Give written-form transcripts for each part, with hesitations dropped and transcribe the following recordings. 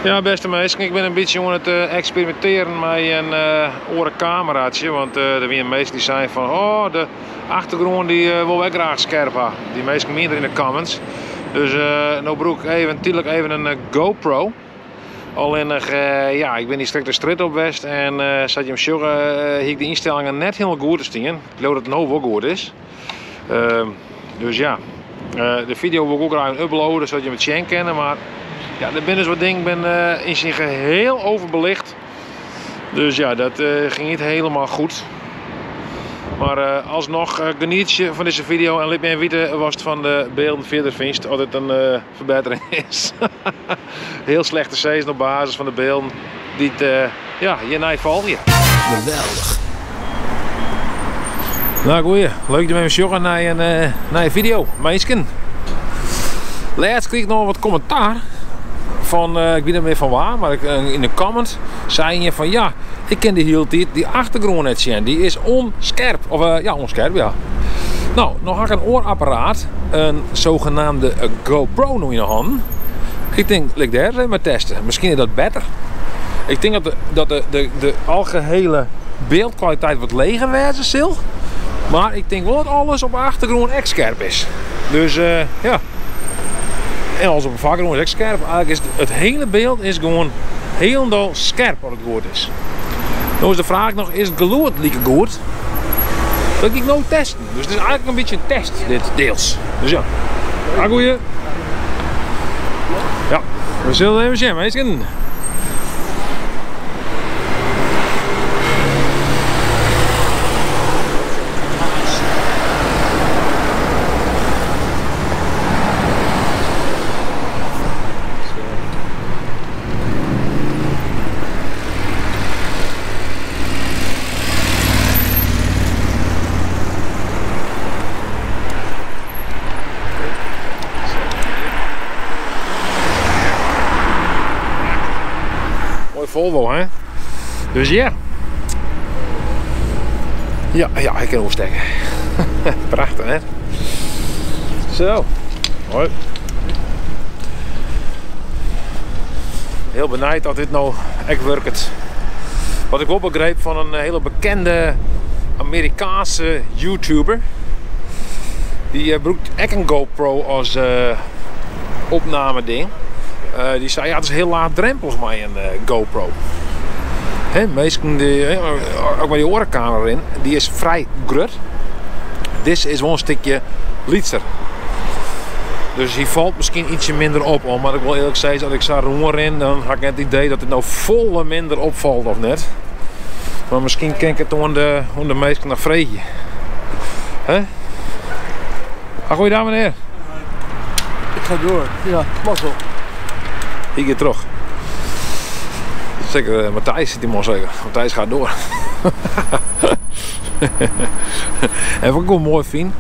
Ja, bêste minsken, ik bin in bytsje oan it eksperimintearjen mei in oare kameraatsje, want der wiene minsken dy't seinen fan, oh, de achtergrûn dy wol wy graach skerp ha. Dy minsken wiene der yn de comments. Dus no brûk ik even tydlik even in GoPro. Allinnich, ja, ik bin hjir strekt de strjitte op west en sa't jim sjogge hie ik de ynstellingen net hielendal goed te stean. Ik leau dat it no wol goed is. Dus ja, de video wol ik wol graach even uploaden sadat jim it sjen kinne, mar ja, der binne dus wat dingen binne yn syn geheel overbelicht. Dus ja, dat ging niet helemaal goed. Maar alsnog genietsje fan dizze video en lit my even witte watst fan de beelden fierder fynst, oft it in ferbettering is. Heel slecht te sizzen op basis fan de beelden dy't ja, hjirnei folgje. Geweldich. Nou goeie, leuk dat we even sjogge nei in nije video, minsken. Lêst krige ik noch wat kommentaar fan, ik wit net mear fan wa, mar yn de comment sei ien fan ja, ik kin de hiele tiid dy achtergrûn net sjen, dy is onskerp. Of ja, onskerp, ja. Nou, no ha ik in oar apparaat, in zogenaamde GoPro no yn 'e hannen. Ik tink, lit ik dêr ris even mei teste. Miskien is dat better. Ik tink dat de algehele beeldkwaliteit wat leger wêze sil. Mar ik tink wol dat alles op de achtergrûn ek skerp is. Dus ja. En alles op de foargrûn is ek skerp. Eigentlik is it hiele beeld is gewoan hielendal skerp as it goed is. No is de fraach noch, is it gelûd like goed? Dat gean ik no testen. Dus it is eigentlik in bytsje in test, dit deels. Dus ja, ha goeie. Ja, we sille even sjen, minsken. Mooi Volvo, hè? Dus ja. Ja, ja, ik kan oerstekke. Prachtich, hè? Zo. Hoi. Hiel benijd oft dit no ek wurket. Wat ik wol begreep fan in hiele bekende Amerikaanske YouTuber. Dy brûkt ek in GoPro as opnameding. Dy sei ja, it is hiel laachdrompelich mei in GoPro. Hè, minsken dy, ek mei dy oare kamera deryn, dy is frij grut. Dizze is wol in stikje lytser. Dus hy falt miskien ietsje minder op. Al moat ik wol earlik sizze, as ik sa rûnrin, dan ha ik net it idee dat it no folle minder opfalt of net. Mar miskien kin ik it oan de minsken noch freegje. Hè? Ah, goeiedag menear. Ik ga door. Ja, mazzel. Hy giet troch. Seker, Matthijs sit dy man seker. Matthijs gaat door. En wat ik wol moai fyn,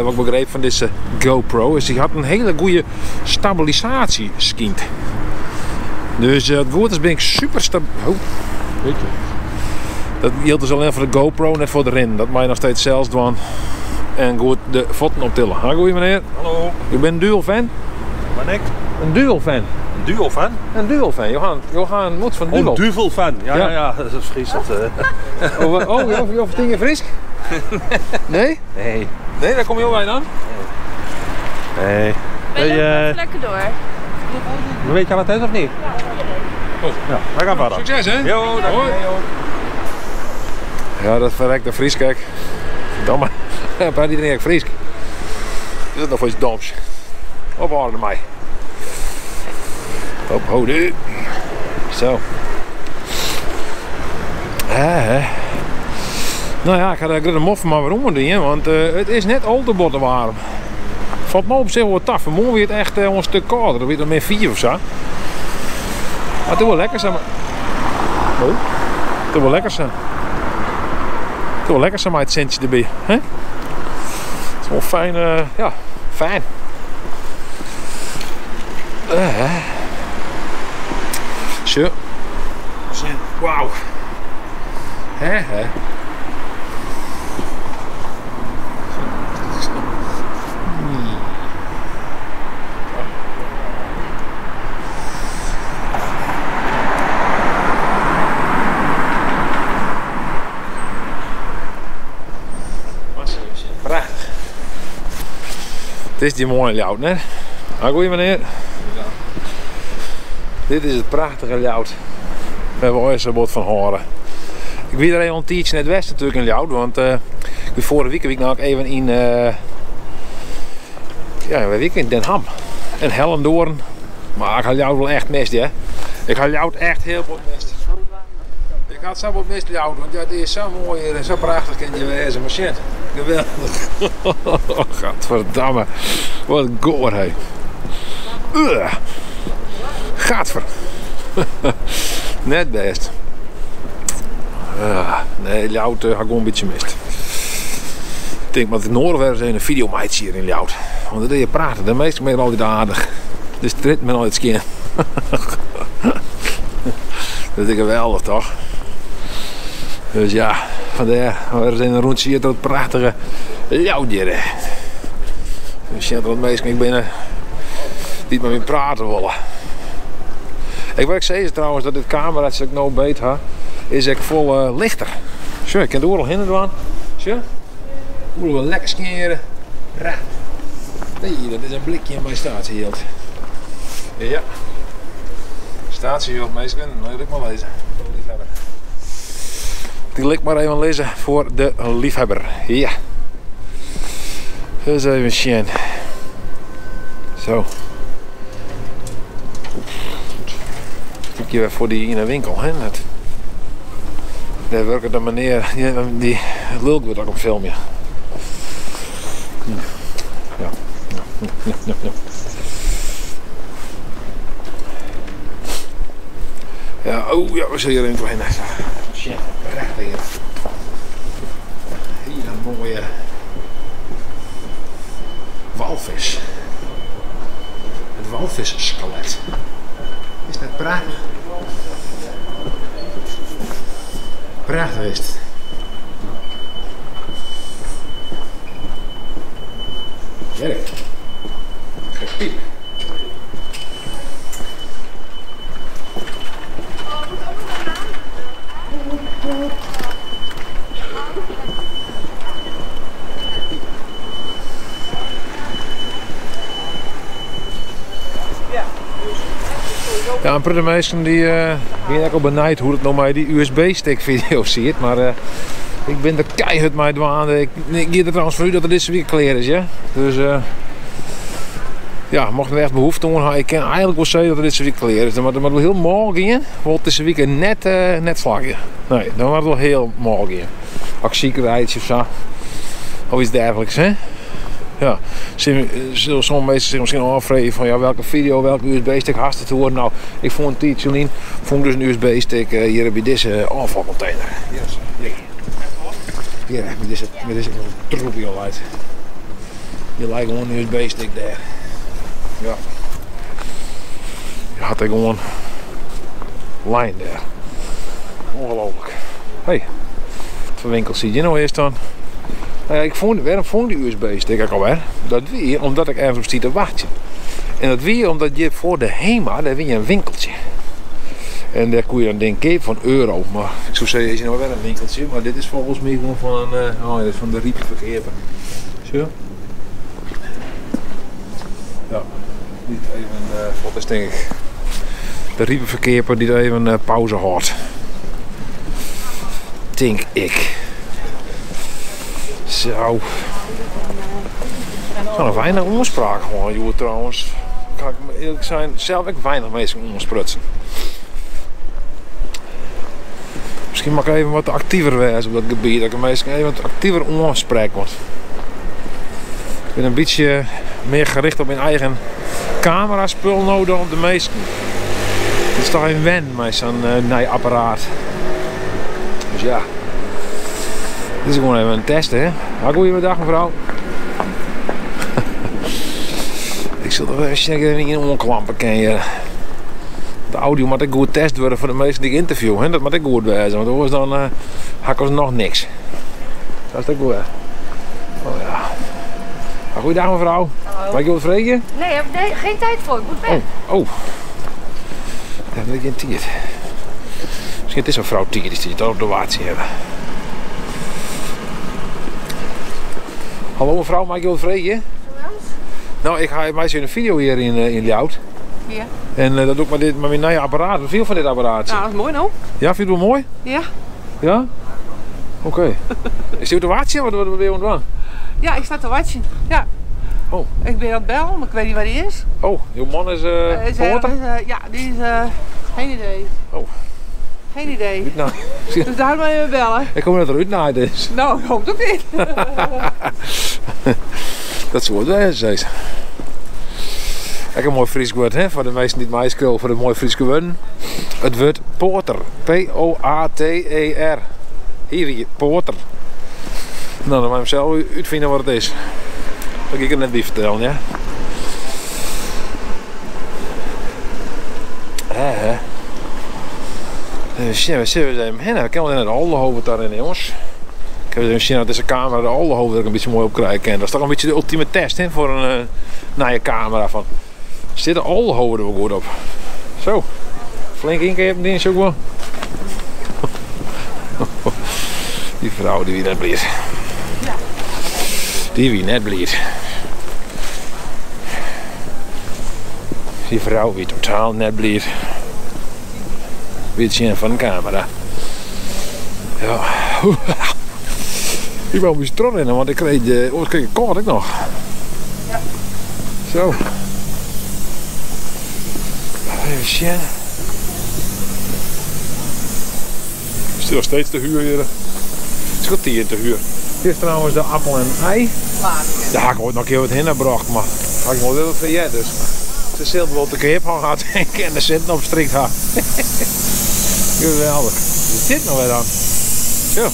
wat ik begreep fan dizze GoPro, is dy hat in hiele goede stabilisaasje skynt. Dus as it goed is bin ik super stabyl. Oh, weet je. Dat jildt dus allinnich foar de GoPro, net foar de rinnen. Dat mei je noch steeds sels dwaan. En goed de fuotten optille. Ha goeie menear. Hallo. Jo binne in duvelfan? Ben ik? In duvelfan. In duvelfan? In duvelfan. Jo ha in moed fan duvel. Oh, duvelfan. Ja, ja, ja. Dat is Fries. Dat, Oh, oh, jo ferstean gjin Frysk? Nee? Nee. Nee, wêr komme jo wei dan? Nee. Wij lopen even lekker door. Weet je wat het is of niet? Oh. Ja, wij gaan verder. Succes hè? Jo, dank Hoi. Ja, dat verrekte Frysk ek. Verdomme. Praat iedereen ek Frysk? Is dat noch foar iets doms? Ophâlde dermei. Ophâlde. Zo. Hè. Nou ja, ik ha de grutte moffen mar wer oandien, want it is net al te botte waarm. Falt my op sich wol ta. Fanmoarn wie it echt in stik kâlder. Dan wie it noch min 4 of sa. Mar it is wol lekker sa. Oh. It is wol lekker sa. It is wol lekker sa mei it sintsje derby. Hè? It is wol fijn, ja, fijn. Sjoch. Wauw. Hè, hè. Het is die mooie Ljouwert, hè? Nou, goeie meneer. Dit is het prachtige Ljouwert. Waar we ooit zo bot van horen. Ik wie er even een tijdje net west natuurlijk in Ljouwert, want ik ben vorige week, week nou ook even in, ja, week in Den Ham. En Hellendoorn. Maar ik had Ljouwert wel echt mist, hè? Ik had Ljouwert echt heel wat mist. Ik had zo wat mist Ljouwert, want ja, het is zo mooi hier en zo prachtig kan je wezen. Maar shit, geweldig. Gadverdamme. Wat goor, hé. Ugh. Gadver. Net best. Nee, Ljouwert had ik gewoon een beetje mist. Ik denk dat ik nodig eens een video maak hier in Ljouwert. Want dat je praten, de meeste ben altijd aardig. Dus het ritme nooit skin. Dat is geweldig, toch? Dus ja, vandaar, we zijn een rondje hier tot het prachtige Ljouwert. Dus ja, dat meesten ik ben die met me praten willen. Ik werk steeds trouwens dat dit camera dat ik nou beet ha, is ik vol lichter. Zo, ik kan het oorlog heen doen. Zo, oorlog lekker scheren. Ra. Nee, dat is een blikje in mijn statiehield. Ja. Statiehield, meestal, dat wil ik maar lezen. Voor de liefhebber. Die wil ik maar even lezen voor de liefhebber. Ja. Dus even zien. Zo. Ik hier voor die in de winkel, hè? Dat, daar werkt de meneer, die lulk wordt ook op filmpje. Ja. Ja. Ja, ja, ja, ja. Ja, oh ja, we zullen hier even doorheen. Shit, recht hier. Hier een mooie walvis. Het walvisskelet. Is dat prachtig? Prachtig is het. Werk. Gepiep. Ja, een paar mensen die zijn ook al benijd hoe het nou met die U S B-stick video ziet, maar ik ben er keihard mee dwaande. Ik ga er trouwens voor u dat het deze week klaar is, ja. Dus ja, mocht er echt behoefte aan hebben, ik kan eigenlijk wel zeggen dat het deze week klaar is. Maar dat moet wel heel mooi gaan, want deze week net vlakje. Nee, dan wordt het wel heel mooi gaan. Als ik ziek rijd of zo, of iets dergelijks, hè. Ja, zullen sommige mensen zich misschien afvragen van ja, welke video, welke U S B-stick hast het horen. Nou, ik vond een tijdje geleden, vond ik dus een U S B-stick hier bij deze afvalcontainer. Yes, hier. Hier, met deze troepje al uit. Je lijkt gewoon een U S B-stick daar. Ja. Je had er gewoon lijn daar. Ongelooflijk. Hey, wat voor winkel zie je nou eerst dan? Nou ja, ik vond, waarom vond die U S B-stick ook alweer? Dat wie, omdat ik ergens op zit te wachten. En dat wie, omdat je voor de HEMA, daar win je een winkeltje. En daar kon je dan denk ik van euro. Maar ik zou zeggen, is je nou wel een winkeltje. Maar dit is volgens mij gewoon van een oh, dit is van de Riepverkeerder. Zo. Ja, niet even wat is denk ik. De Riepenverkeerper die er even pauze houdt. Denk ik. Zo. Nog weinig omspraak gewoon, joh, trouwens. Kan ik me eerlijk zijn, zelf ik weinig mensen omsprutsen. Misschien mag ik even wat actiever wezen op dat gebied. Dat ik mensen even wat actiever omspreek. Want ik ben een beetje meer gericht op mijn eigen cameraspul nou dan op de meesten. Het is toch een wen met zo'n nieuw apparaat. Dus ja. Dit is gewoon even een test, hè. Nou, goeiedag mevrouw. Ik zal er even in omklampen, ken je. De audio moet ik goed test worden voor de mensen die ik interview, hè. Dat moet ik goed wijzen, want anders dan hak ik nog niks. Dat is ook goed, hè. Oh ja. Nou, goeiedag mevrouw. Hallo. Mag ik je wat vragen? Nee, ik heb geen tijd voor. Ik moet weg. Oh, oh. Ja, dat ik geen tijd. Misschien het is een vrouw tijd die het op de waard zien hebben. Hallo mevrouw, mag ik je wat vragen? No, ik ha meitsje in fideo hjir yn yn Ljouwert. Ja. En dat doe ik mei dit, mei myn nije apparaat. Wat fyn jo fan dit apparaatsje? Nou, dat is moai no. Ja, fyn jo it wol moai? Ja. Ja? Oké. Is dit te wachtsjen? Wat binne jo oan it dwaan? Ja, ik sta te wachtsjen. Ja. Oh. Ik bin oan it bellen, mar ik wit net wêr't hy is. Oh, jo man is poater? Is, ja, dy is geen idee. Oh. Geen idee. Útnaaid. Dus daar moet je even bellen. Ik hoop dat er útnaaid is. No, ik hoop it ek net. Dat soe it wêze, sei se. Ek in moai Frysk wurd, hè, foar de minsken dy't meiskriuwe foar de moaie Fryske wurden. It wurd poater. P-O-A-T-E-R. Hy wie poater. No, dan mei him sels útfine wat it is. Dat gean ik der net by fertellen, hear. Hè, hè. Even sjen, wêr sille we ris even hinne? We kinne wol nei de Aldehove ta rinne, jonges. Ik even sjen oft dizze kamera de Aldehove der ek in bytsje moai op krije kin. Dat is toch in bytsje de ultieme test, hè, foar in nije kamera. Fan, sit de Aldehove der wol goed op? Zo, flink ynkeapen dien, sjoch ik wol. Dy frou dy wie net bliid. Dy wie net bliid. Dy frou wie totaal net bliid. By it sjen fan de kamera. Ja. Ik wou in bytsje trochrinne, want ik kreeg, oars kreeg ik kâld ek noch. Zo. Even sjen. Stiet noch steeds te huur hjir. It is kwartier te huur. Dit is trouwens de appel en ei. Dêr ha ik oait noch in kear wat hinne brocht, mar ha ik noait wat fan heard. Dus se sil it wol te keap hân ha tink ik en de sinten opstrykt ha. Geweldich. Wat is dit no wer dan? Zo.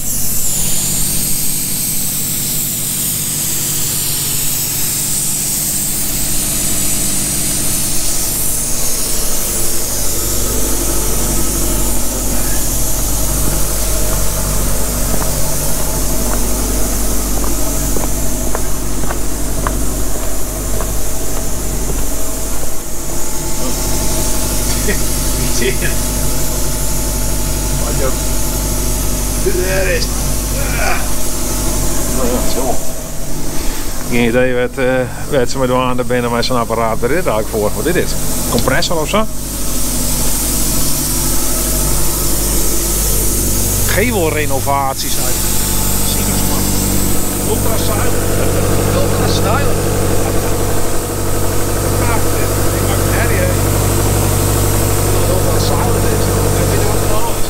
Dêr is it. Zo. Geen idee wêr't se mei dwaande binne mei sa'n apparaat. Wêr is dit eigentlik foar? Wat is dit? Kompressor of sa? Gevelrenovaties uit Siegersma. Ultra silent. Ultra silent. Ik maak een herrie, hè. Ultra silent is. Ik weet niet wat het nou is.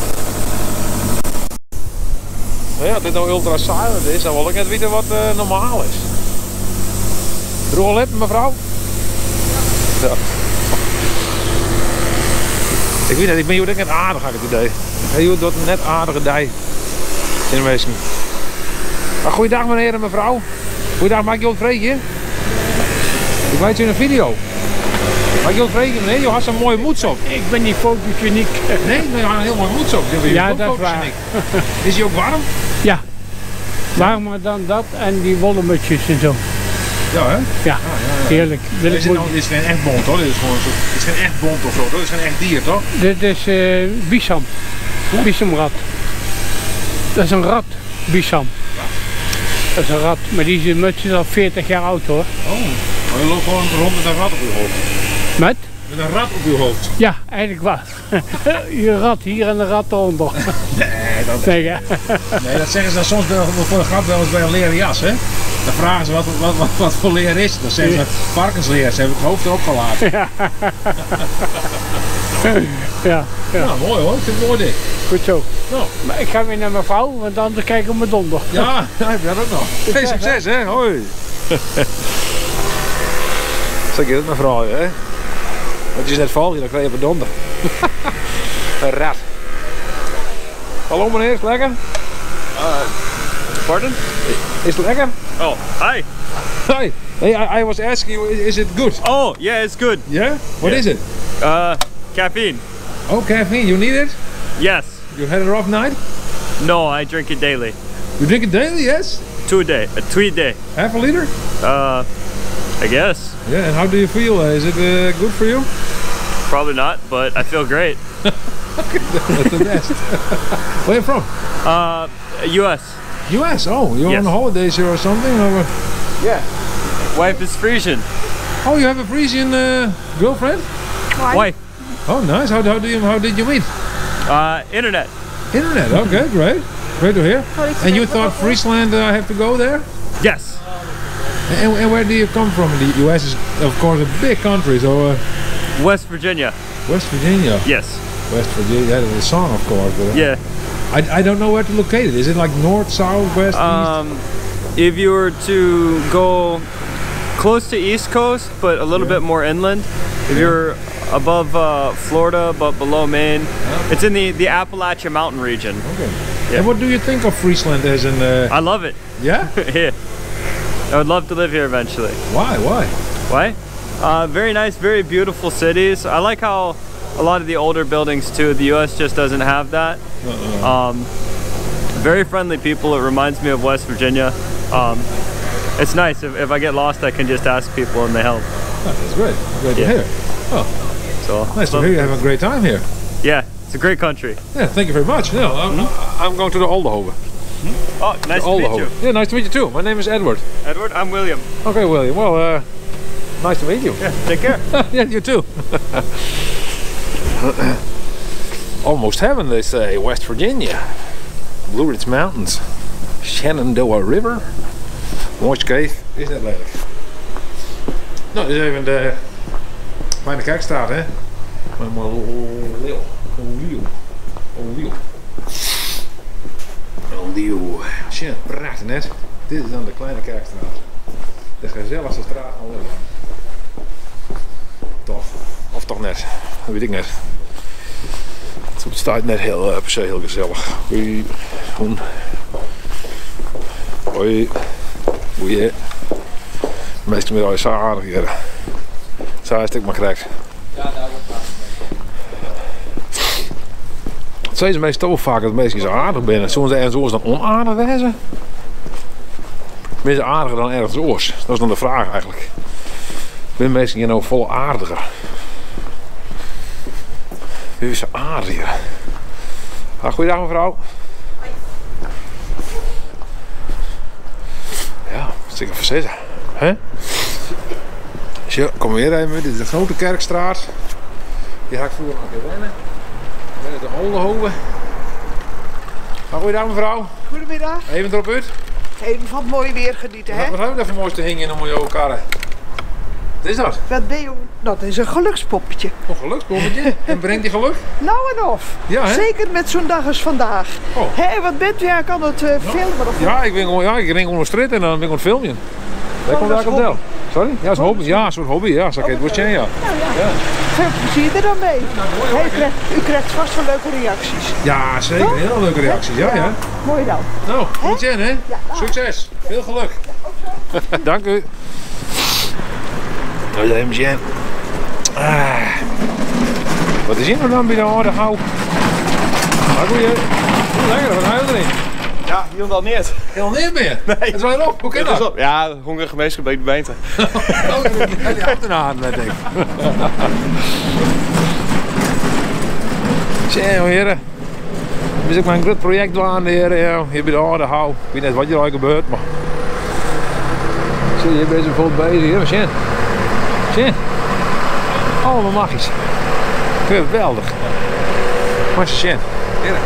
Nou ja, as dit no ultra silent is, dan wol ik net witte wat normaal is. Drûge lippen, mefrou? Ja. Ik wit net, ik bin hjoed ek net aardich, ha ik it idee. Ik ha hjoed wat in net aardige dei tsjin de minsken. Maar goeiedag menear en mefrou. Goeiedag, mei ik jo wat freegje? Ik meitsje in fideo. Mei ik jo wat freegje, menear? Jo ha sa'n moaie mûts op. Ik bin net fotogeniek. Nee, mar jo ha in hiel moaie mûts op. Ja, dat is waar. Is dy ek waarm? Ja, waarmer dan dat en dy wollen mutsjes en zo. Ja, hè? Ja, heerlijk. Wil Is ik dit, nou, dit is geen echt bont, hoor. Dit is gewoon zo, dit is geen echt bont of zo, toch? Dit is geen echt dier, toch? Dit is bisam. Bisamrat. Dat is een rat, bisam. Dat is een rat, maar die muts is al 40 jaar oud, hoor. Oh, maar je loopt gewoon rond met een rat op je hoofd. Met? Met een rat op je hoofd? Ja, eigenlijk wel. Je rat hier en de rat eronder. Nee, dat, Nee, hè? nee, dat zeggen ze dan soms wel voor de grap wel eens bij een leren jas, hè? Dan vragen ze wat voor leer is het. Dan zeggen ze varkensleer, ze hebben het hoofd erop gelaten. Ja. Ja, ja. Nou, mooi hoor, ik vind het mooi dit. Goed zo. Nou. Maar ik ga weer naar mijn vrouw, want anders kijk ik op mijn donder. Ja, ja, heb je dat ook nog. Hey, succes hè, hoi. Zo gaat het mevrouw, hè? Want je is net valt, dan krijg je op de donder. Een rat. Hallo meneer, is het lekker? Pardon? Is het lekker? Oh, hi. Hi. Hey, I was asking you, is it good? Oh, yeah, it's good. Yeah? What Yeah. is it? Caffeine. Oh, caffeine. You need it? Yes. You had a rough night? No, I drink it daily. You drink it daily, yes? 2 a day. 2 a day. Half a liter? I guess. Yeah, and how do you feel? Is it good for you? Probably not, but I feel great. That's the best. Where are you from? US. US? Oh, you're Yes. on holidays here or something? Or? Yeah. Wife is Frisian. Oh, you have a Frisian girlfriend? Wife. Oh, nice. How did you meet? Internet. Internet. Okay, great. Great to hear. And you thought Friesland, I have to go there? Yes. And where do you come from? The US is, of course, a big country, so... West Virginia. West Virginia? Yes. West Virginia, that is a song, of course. But, Yeah. I don't know where to locate it. Is it like north, south, west, east? If you were to go close to East Coast, but a little bit more inland, if you're above Florida, but below Maine, it's in the Appalachian Mountain region. Okay. Yeah. And what do you think of Friesland as an... I love it. Yeah? Yeah. I would love to live here eventually. Why? Why? Why? Very nice, very beautiful cities. I like how a lot of the older buildings too, the US just doesn't have that. Uh-uh. Very friendly people. It reminds me of West Virginia. It's nice. If I get lost, I can just ask people and they help. Oh, that's great. Great to Yeah. hear. Oh, So, nice to hear you have a great time here. Yeah, it's a great country. Yeah, thank you very much. No, I'm going to the Oldehove. Oh, nice to meet Oldehove. you. Yeah, nice to meet you too. My name is Edward. Edward, I'm William. Okay, William. Well, nice to meet you. Yeah, take care. Yeah, you too. Almost heaven, they say. West Virginia, Blue Ridge Mountains, Shenandoah River. Mooi scheef is dat lelijk. Nou, dit is even de Kleine Kerkstraat, hè? Maar leeuw. Een leeuw. Een leeuw. Een leeuw. Tja, prachtig net. Dit is dan de Kleine Kerkstraat. De gezelligste straat van Nederland. Toch? Of toch net? Dat weet ik net. Het staat net heel per se heel gezellig. Hoi. Hoen. Hoi. Goeie. Meestal met al je aardig hier. Zo is het ook maar correct. Het zijn ze meestal vaak dat mensen zo aardig zijn. Soms ergens oors dan onaardig wezen. Mensen aardiger dan ergens oors. Dat is dan de vraag eigenlijk. Ben mensen hier nou vol aardiger? Wie is zo aardig hier? Ah, goeiedag mevrouw. Ja, wat zit ik even zitten. Hè? Zo, kom weer even. Dit is de Grote Kerkstraat. Hier ga ik vroeger nog een keer wennen. Ik ben in de Oldehove. Ah, goeiedag mevrouw. Goedemiddag. Even erop uit. Even van het mooie weer genieten, hè? Wat hebben we daar voor moois te hingen om jouw karren? Wat is dat? Wat ben je? Dat is een gelukspoppetje. Een gelukspoppetje? En brengt die geluk? Nou en of. Ja, hè? Zeker met zo'n dag als vandaag. Oh. Hè, wat bent u eigenlijk aan het filmen? Of Ja, ik ben gewoon, ja, ik ring gewoon een straat en dan ben ik aan het filmen. Daar Oh, komt dat is daar op hobby. del. Sorry? Ja, dat is hobby. Ja, een soort hobby. Ja, zou ik het woord zeggen, ja. Nou ja. Ja. Veel plezier er dan mee. Nou, mooi, hoor. Hè, u krijgt vast wel leuke reacties. Ja, zeker. Toch? Heel leuke reacties. Ja, ja. Mooi dan. Nou, goed zin, hè? Ja, dag. Succes. Veel geluk. Dank u. Nou, even zien. Ah. Wat is hier nou dan bij de harde gauw? Maar goeie. Lekker, wat hou je erin? Ja, helemaal niet. Helemaal niet meer? Nee. Het is wel op, hoe kan Het is dat? op. Ja, hongerige meester bleek de beter. Oh, die achternaam, net ik. Tja, heren. We zijn ook maar een groot project aan, heren. Ja. Hier bij de harde gauw. Ik weet net wat hier al gebeurt, maar... Zie je, hier ben je vol bezig. Hier, Sjen. Sjen. Allemaal magisch. Geweldig. Maar Sjen. Heren.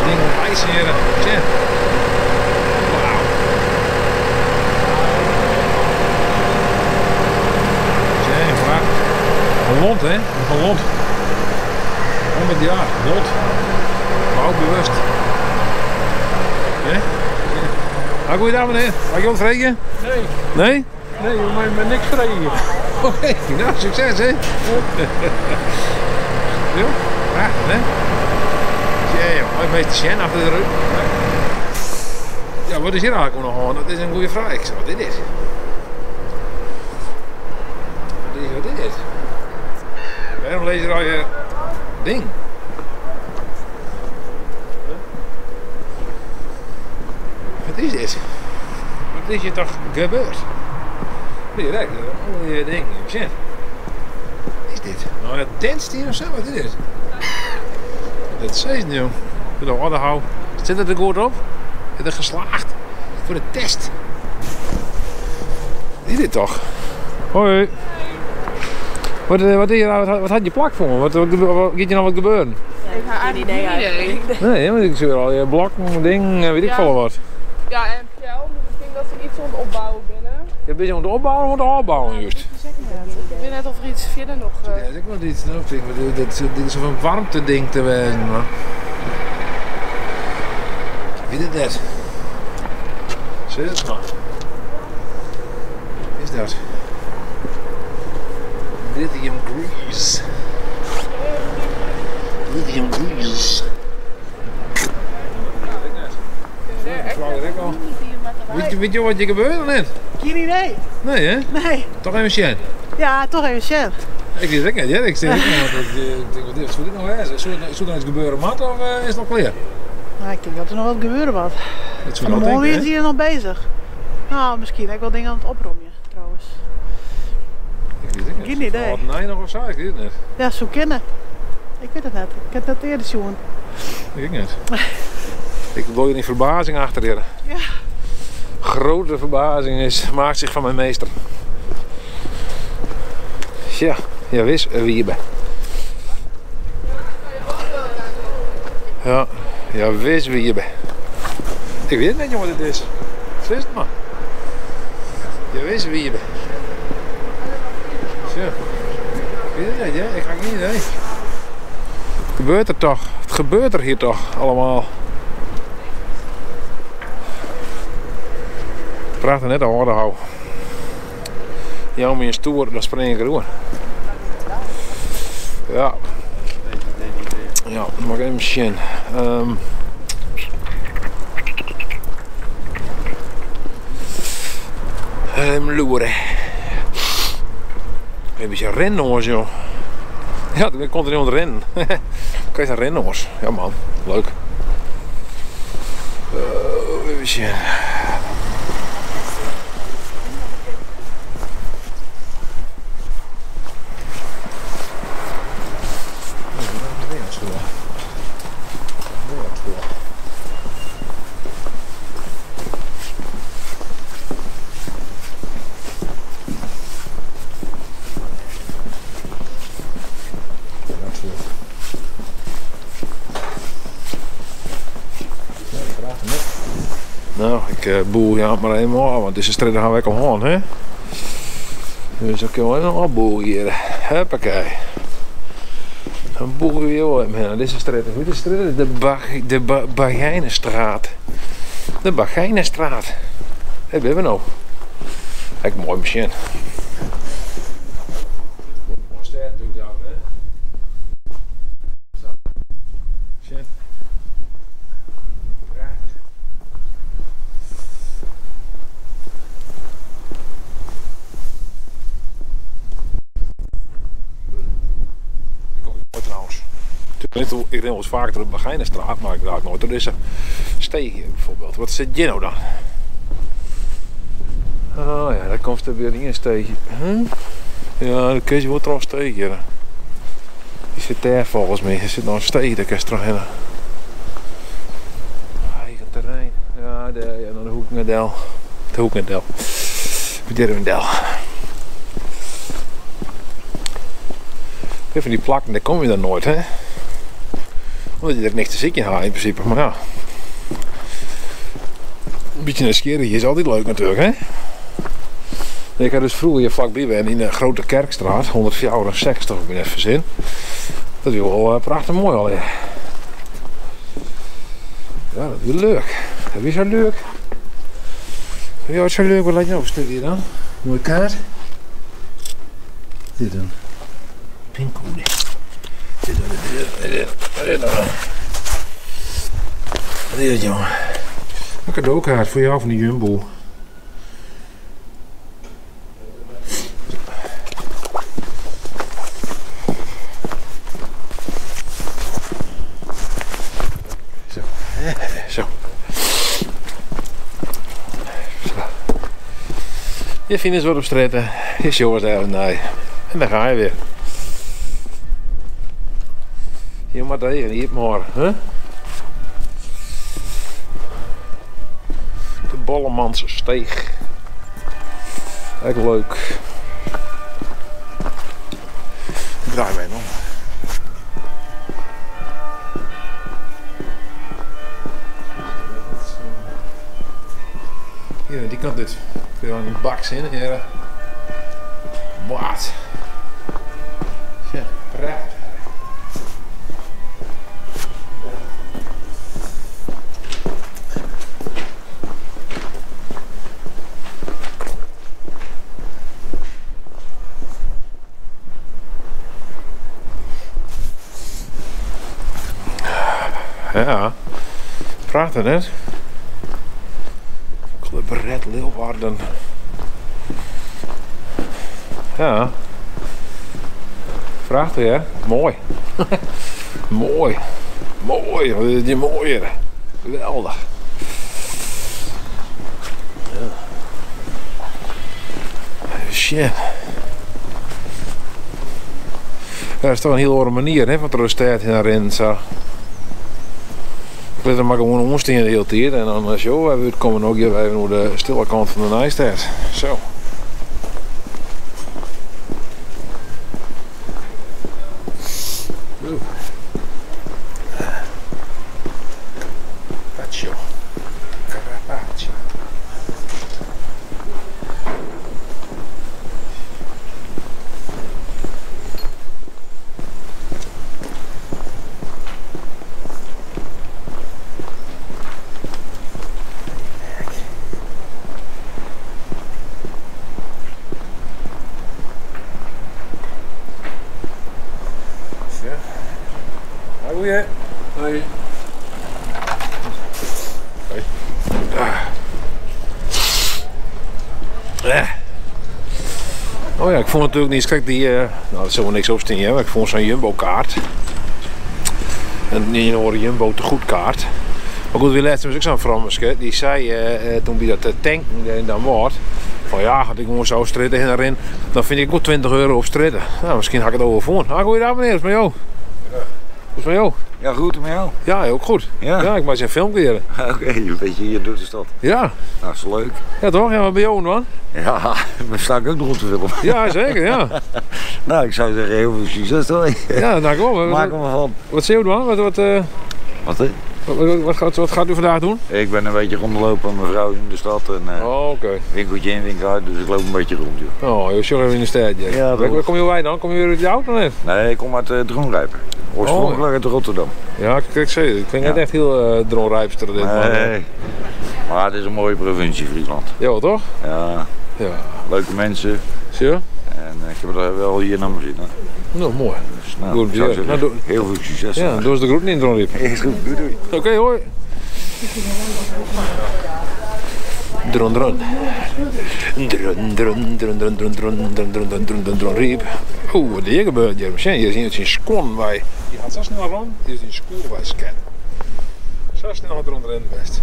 Ding op ijs, heren. Sjen. Wauw. Sjen, prachtig. Een lont, hè? Een lont. 100 jaar, lont. Bouwbewust. Hè? Nou, goeiedag meneer. Mag ik wat vregen? Nee. Nee? Nee, je moet me niks vregen. Oké, nou succes hè. Jo, prachtig hè. Tjee, mooi meester Sjen achter de rug. Ja, wat is hier eigenlijk nog aan? Dat is een goede vraag. Ik zeg, wat is dit? Wat is dit? Waarom lees je al je ding? Wat is dit? Wat is hier toch gebeurd? Direct, mooie ding. Shit. Wat is dit? Nou, dat danst hier of zo? Wat is dit? Dat is nu. De orde hou. Zit het er goed op? Is het geslaagd? Voor de test. Wat is dit toch? Hoi. Wat, eh, wat, wat, wat had je plak voor? Wat, wat, wat, gaat je nou wat gebeuren? Ik heb geen idee eigenlijk. Nee, want ik zie al je blokken, dingen, weet ik Ja. veel wat. Ja, en Pjel, dus ik denk dat ze iets aan het opbouwen binnen. Je bent aan het opbouwen of aan het afbouwen juist? Ik weet net of er iets verder nog... Ja, dat is ook wel iets, nou, ik denk, dit is zo'n warmte ding te wezen, man. Wie is dat? Zie het maar. Wat is dat? Lithium grease. Lithium grease. Weet je wat je gebeurt of niet? Geen idee. Nee, hè? Nee. Toch even zien. Ja, toch even zien. Ik weet het niet, ja. Ik denk, ik denk, wat is dit nou eens? Zou er nou iets gebeuren, Matt, of is het nog klaar? Nou, ik denk dat er nog wat gebeuren wat. Dat zou Van ik de wel morgen denken, is hè? hier nog bezig. Nou, misschien heb ik wel dingen aan het oprommen, trouwens. Ik weet het niet. Geen idee. Wat nee nog of zo, ik weet het niet. Ja, zo kennen. Ik weet het net. Ik heb het eerder zien. Ik niet. Ik wil je in verbazing achter hier. Ja. Grote verbazing is, maakt zich van mijn meester. Ja, ja wist wie je bent. Ja, ja wist wie je bent. Ik weet niet wat het is. Wist het maar. Je wist wie je bent. Zo. Ik weet het niet, hè? Ik ga geen idee. Het gebeurt er toch? Het gebeurt er hier toch allemaal? Ik praatte net al hoorde hou. Jou me een stoer, dan spring ik erover. Ja. Ja, dan mag ik even zien. Even loeren. Een beetje rennen, joh. Ja, ik ben continu aan het rennen. Krijg een rennoors. Ja man, leuk. Even zien. Nou, ik boel ja maar eenmaal, want deze strijd gaan we omhoog, hè? Dus dan kunnen we nog opboel hier. Huppakee. Dan boelen we weer even. Deze straat, hoe is de straat? De Bagijnenstraat. De Bagijnenstraat. Daar hebben we nou. Kijk, mooi machine. Ik ren wel eens vaker door de Bagijnenstraat, maar ik raak nooit door deze steeg hier bijvoorbeeld. Wat zit hier nou dan? Oh ja, daar komt er weer in een steegje. Huh? Ja, daar kun je wel trouwens steeg hier. Die zit daar volgens mij. Er zit nog een steeg, daar kun je terug heen. Eigen terrein. Ja, daar, ja, naar de Hoekendel. De Hoekendel. Del. Van die plakken, daar kom je dan nooit, hè? Omdat je er niks te zieken haalt in principe, maar ja. Een beetje nieuwsgierig is altijd leuk natuurlijk, hè? Ik had dus vroeger hier vlakbij ben in de Grote Kerkstraat, 164, ik ben even verzin. Dat is wel prachtig mooi al, hè? Ja, dat is leuk. Dat is zo leuk. Ja, het is zo leuk. Wat laat je nou op hier dan? Mooie kaart. Dit dan. Pincode. Dit dan, dit, dit, dit. Wat is dat, jongen? Een cadeaukaart voor jou van de Jumbo. Zo. Zo. Je vindt wat op straat. Je jongens daar nee. En dan ga je weer. Hier maar tegen, hier maar. Hè? De Bollemanssteeg. Echt leuk. Die kant dit. Ik heb een bak zin in. Wat? Ja, prachtig. Ja, prachtig hè? Club Red Leeuwarden. Ja. Prachtig hè? Mooi. Mooi. Mooi. Wat is die mooier. Geweldig. Ja. Shit. Ja, dat is toch een heel andere manier hè, van de stad erin. Zo. Ik laat hem maar gewoon omstaan de hele tijd en dan zo, we komen ook hier even naar de stille kant van de Nijstad. Zo. Carpaccio. Carpaccio. Goeie. Hoi. Hoi. Oh ja, ik vond natuurlijk niet gek die. Nou, dat zal wel niks opstaan, hè, maar ik vond zo'n Jumbo kaart. En een Jumbo te goed kaart. Maar goed, wie laatst was ook zo'n Franske, die zei toen bij dat tanken in dan wordt. Van ja, had ik gewoon zo stritten en erin, dan vind ik ook €20 op stritten. Nou, misschien had ik het over voor. Ah, goeiedag meneer, is met jou? Ja. Hoe is het met jou? Ja, goed met jou. Ja, ook goed. Ja, ja, ik maak zijn film weer. Oké, een beetje hier door de stad. Ja. Nou, is leuk. Ja toch? Ja, wat ben je man? Ja, maar sta ik ook nog op te filmen. Ja, zeker, ja. Nou, ik zou zeggen, heel veel succes toch? Ja, nou kom. Maak er maar van. Wat zie je man? Wat gaat u vandaag doen? Ik ben een beetje rondlopen met mijn vrouw in de stad. En, oh, oké. Winkeltje in, winkel uit, dus ik loop een beetje rond. Joh. Oh, je zorgt even in de stad. Ja, ja, waar kom je bij dan? Kom je weer uit de auto net? Nee, ik kom uit Dronrijp. Oorspronkelijk uit Rotterdam. Ja, ik zie het. Ik vind het echt heel Dronrijpster. Dit, nee, maar het is een mooie provincie, Friesland. Ja, toch? Ja. Ja. Leuke mensen. Zie je? En ik heb er wel hier naar mijn zin. Nou, mooi. Dus, nou, goed, ja. Nou, heel veel succes. Ja, doe eens de groeten in Dronrijp. Is goed, doei doei. Oké, hoi. Dron dron. Dron dron dron dron dron dron dron dron dron dron dron dron. Oeh, wat hier gebeurt hier. Hier is een schoon bij. Die gaat zo snel rond, die is een school bij scannen. Zo snel gaat er onderin best.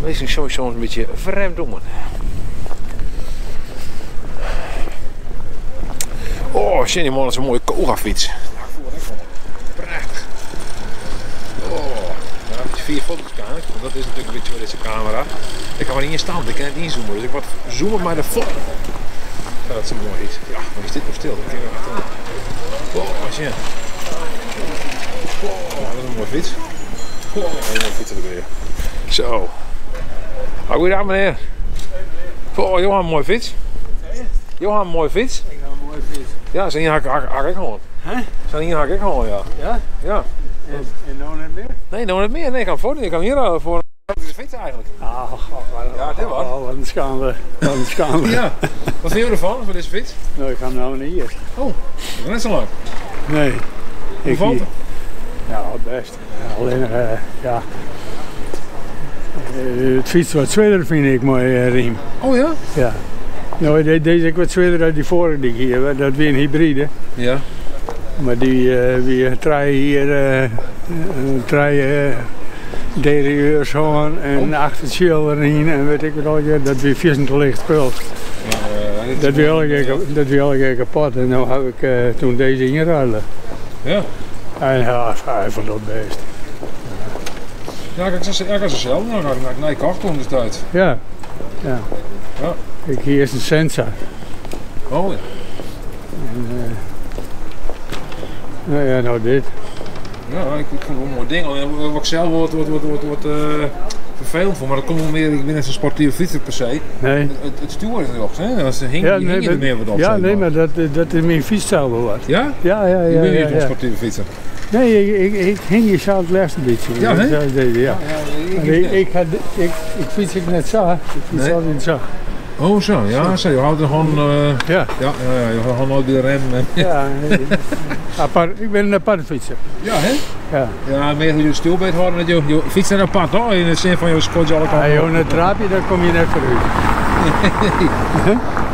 Meestal sowieso een beetje vreemd doen. Oh, shit, die man is een mooie Koga-fiets. Nou, ik voel het echt wel. Prachtig. Oh, daar heb je 4 foto's waarschijnlijk, want dat is natuurlijk een beetje met deze camera. Ik kan maar niet in stand, ik kan het niet inzoomen, dus ik wat zoomen maar de foto. Ja, dat is een mooi iets. Ja, maar is dit nog stil? Dat kan ik achteraan. Oh, shit. Oh, dat is een mooie fiets. Oh, dat is een mooie fiets erbij. Zo. Goeiedag meneer. Oh, Johan, mooie fiets. Johan, mooie fiets. Ik heb een mooie fiets. Ja, zijn hier hak ik gewoon. Hè? Zijn hier hak ik gewoon, ja. Ja? Ja. En nou net meer? Nee, nou net meer. Nee, ik kan foto. Ik kan hier voor de fiets eigenlijk. Ah, ja, dit was. Oh, wat een schande. Wat een schande. Ja. Wat vind je ervan, van deze fiets? Nou, ik ga hem nou niet hier. Oh, dat is net zo lang. Nee. Hoe valt het? Ja, best. Alleen, ja. Het fiets wat zwaarder vind ik mooi, riem. Oh ja? Ja. Nou, deze is wat zwaarder dan die vorige die ik hier heb. Dat weer een hybride. Ja. Maar die weer trein hier, trein derailleurs gewoon en oh. Achter het erin en weet ik wat al, dat weer vissen te licht spul. Ja, dat weer elke keer kapot en nu heb ik toen deze ingeruild. Ja. En ja, hij vond dat best. Ja, ik was er zelf nog, ik naar kocht toen destijds. Ja, ja. Ja. Ik hier is een Sensa. Oh ja. En, nou ja, nou dit. Ja, ik fyn it wol in moai ding. Allinnich wat ik sels wol wat ferfelend fûn, mar dat komt wol mear, ik bin net sa'n sportive fytser per se. Nee. It stjoer is rjochts, hè? Dan hingje der mear wat op. Ja, nee, mar dat is myn fytsstyl wol wat. Ja? Ja, ja, ja. Je binne net in sportive fytser? Nee, ik hingje sa it leafst in bytsje. Ja, hè? Ja. Ik fyts ek net sa, ik fyts altyd sa. Oh sa, ja sa, jo hâlde de hannen, ja. Ja, ja, jo hâlde de hannen by de rem. Ja, apart, ik bin in aparte fytser. Ja, hè? Ja. Ja, mear hoe jo it stjoer beet hâlde, dat jo, jo fytse net apart, toch? Yn de sin fan jo skodzje alle kanten op. Ja, jo net traapje, dan komme je net foarút.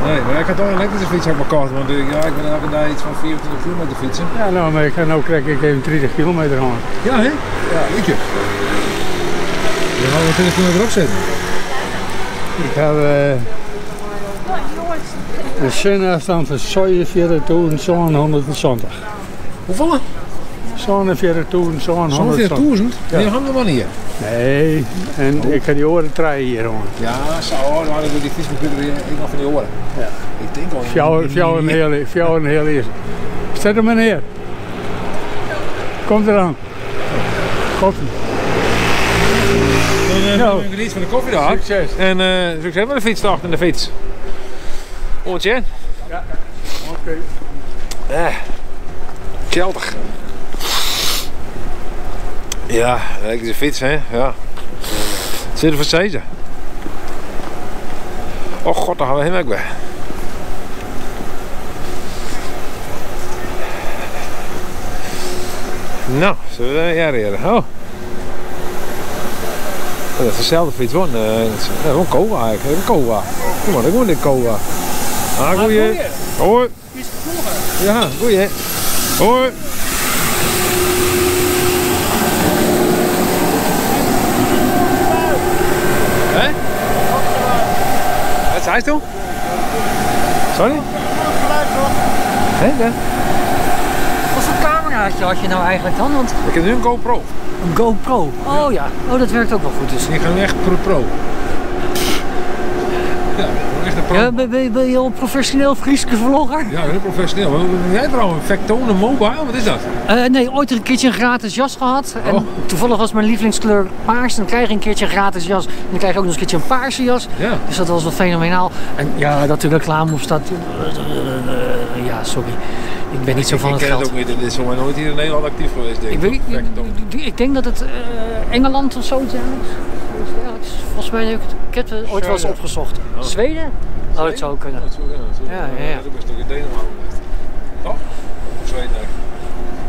Nee, mar ik ha toch in elektryske fyts ha ik mar kocht, want ja, ik bin elke dei iets fan 24 kilometer fytsen. Ja, no, mar ik ha no krekt ek even 30 kilometer hân. Ja, hè? Ja. Jeetje. Je houdt 20 kilometer op zitten. Ik ha in sinafstand fan 46.770. Hoefolle? 47.770. 47.000? Ja. Die haben we hier. Nee, en oh. ik ha dy oare trije jier hân. Ja, sa, oh, dan ik die fietscomputer ik noch fan dy oare. Ja. Ik tink al. Fjouwer en in heal jier. Set him mar near. Komt eraan. Koffie. Dan uh, nou, geniet van de koffie daar. Succes. En uh, succes met de fietstocht en de fiets. Oant sjen. Ja, oké. Okay. Kjeldich. Ja, elektryske fyts, hè. Ja. Sit der foar sizze. Oh god, daar ha we him ek wer. No, sille we der hearre? Oh. Dat is deselde fyts, wol in Kowa ek. Een Kowa. Kom mar, ik dit Kowa. Ah, goeie. Hoi. Ja, goeie. Hoi. Hè? Wat seisto? Sorry? Hè? Ja. Wat voor cameraatje had je nou eigenlijk dan? Want... Ik heb nu een GoPro. Een GoPro? Oh ja, oh, dat werkt ook wel goed dus. Ik ga nu echt pro pro. Ja, echt een pro. Ja, ben je al professioneel Frieske vlogger? Ja, heel professioneel. Wat ben jij trouwens? Vectone Mobile? Wat is dat? Nee, ooit een keertje een gratis jas gehad. En oh. toevallig was mijn lievelingskleur paars. Dan krijg je een keertje een gratis jas. En dan krijg je ook nog eens een keertje een paarse jas. Ja. Dus dat was wel fenomenaal. En ja, dat er reclame op staat. Ja, sorry. Ik ben niet zo van ik het ken geld. het ook niet. Het is volgens mij nooit hier in Nederland actief geweest, denk ik. Ik denk dat het Engeland of zo is. Volgens mij heb ik het, ik heb het ooit wel eens opgezocht. Oh. Zweden? Oh, dat zou kunnen. Dat zou kunnen. Ja, ja, ja. Dat is ook een stukje Denemarken. Toch? Of Zweden eigenlijk.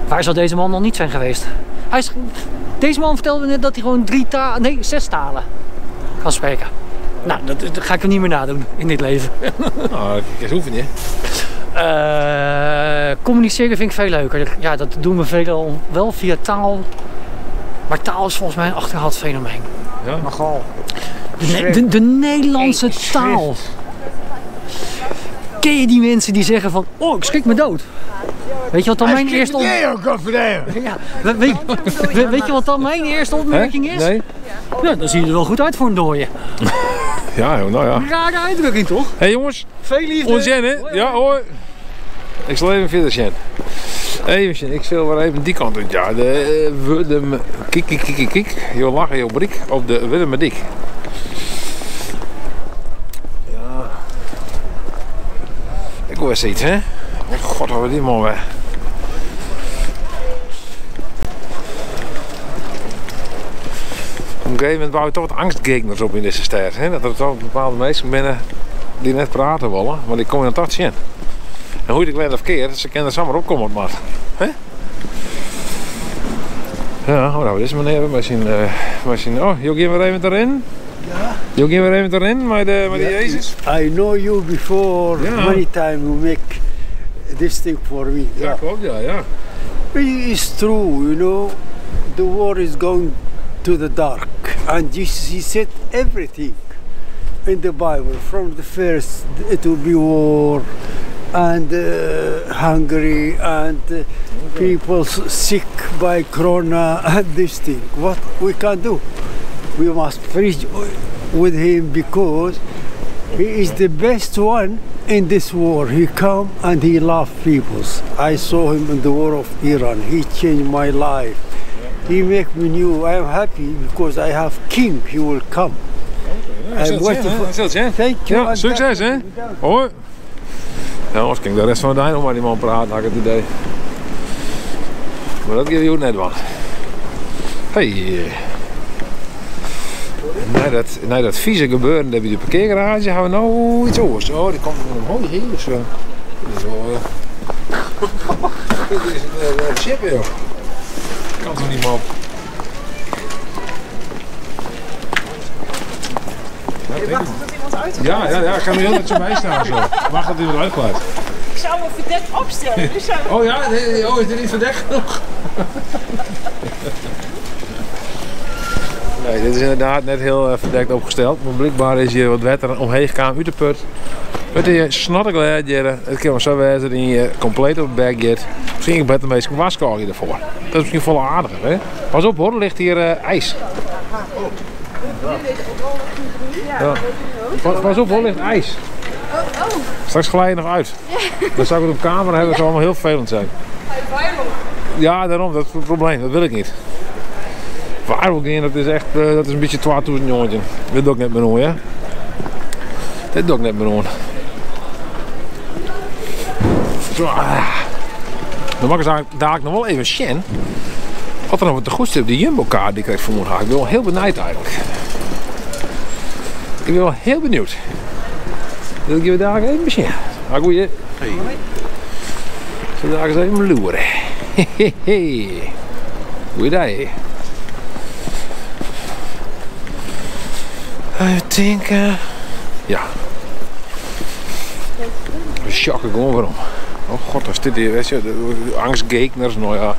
Waar zou deze man nog niet zijn geweest? Deze man vertelde net dat hij gewoon 3 talen, nee, 6 talen kan spreken. Nou, dat ga ik hem niet meer nadoen in dit leven. Nou, ik eens oefenen, hè? Communiceren vind ik veel leuker. Ja, dat doen we veelal wel via taal. Maar taal is volgens mij een achterhaald fenomeen. Ja? Nogal. De Nederlandse taal. Ken je die mensen die zeggen van, oh, ik schrik me dood. Weet je wat dan mijn eerste opmerking ja, weet je wat dan mijn eerste opmerking is? Nee. Ja, dan zie je er wel goed uit voor een dooie. Ja, joh, nou ja. Rare uitdrukking toch? Hé hey, jongens. Veel liefde. Onzin, hè? Ja, hoi. Ik zal even verder zien. Even zien, ik zal weer even die kant uit. Ja, de kik, kik, kik, kik. Jo lachen, jo brik op de Wurdumerdyk. Ja. Ik hoor eens iets, hè? Oh god, wat die man weg. Op een gegeven moment bouw je toch wat angstgegners op in deze stad. Hè? Dat er toch bepaalde mensen binnen die net praten willen, maar die komen dan toch zien. En hoe je het klein of keer, ze kunnen er zomaar opkomen, maar. Hè? Ja, oh, nou, dit is meneer met zijn. Oh, je gaan weer even erin? Ja. Je gaan weer even erin met de Jezus? I know you before yeah. Many times you make this thing for me. Ja, yeah. Klopt, ja, ja. It is true, you know, the war is going to the dark. And Jesus, he said everything in the Bible. From the first, it will be war and hungry and people sick by corona and this thing. What we can do? We must preach with him because he is the best one in this war. He come and he loved people. I saw him in the war of Iran. He changed my life. He make me new. I am happy because I have king. He will come. I'm waiting for. Thank you. Ja, succes hè. Hoi. Ja, anders kan ik de rest van de dag nog maar die man praten, had ik het idee. Maar dat geeft je ook net wat. Hey. Na dat vieze gebeuren bij de parkeergarage gaan we nou iets anders. Oh, die komt van omhoog hier of zo. Dit is wel. Dit is een chip, joh. Kan toch niet meer op. Je wacht tot iemand uitgaat. Ja, ik ga nu heel dat je bij staan zo. Wacht dat iemand uitglijdt. Ik zou me verdekt opstellen. Nu zijn we... Oh ja, nee, oh, is dit niet verdekt genoeg? Nee, dit is inderdaad net heel verdekt opgesteld. Maar blijkbaar is hier wat water omheen gekomen uit de put. Het is snotterglad, het kan maar zo wezen dat je compleet op de bek gaat. Misschien ik beter meestal waskou hier ervoor. Dat is misschien volle aardiger, hè? Pas op hoor, er ligt hier ijs. Ja. Pas op hoor, er ligt ijs. Straks glij je nog uit. Dan zou ik het op camera hebben, dat zou allemaal heel vervelend zijn. Ja, daarom, dat is het probleem, dat wil ik niet. Viral gaan, dat is echt, dat is een beetje 2000 jongetje. Dat doe ik net meer hoor, hè? Dat doe ik net meer hoor. Zo, ah. Dan mag ik dadelijk nog wel even zien wat er nog wat te goed zit op die Jumbo-kaart die ik kreeg van mijn. Ik ben wel heel benieuwd eigenlijk. Ik ben wel heel benieuwd. Dat gaan we daar even zien. Maar goeie. Hey. Zullen we daar eens even loeren. Goeiedag. Even denken. Ja. We schokken gewoon waarom. Oh god, wat is dit hier? Weet je, de angstgegners. Nou ja,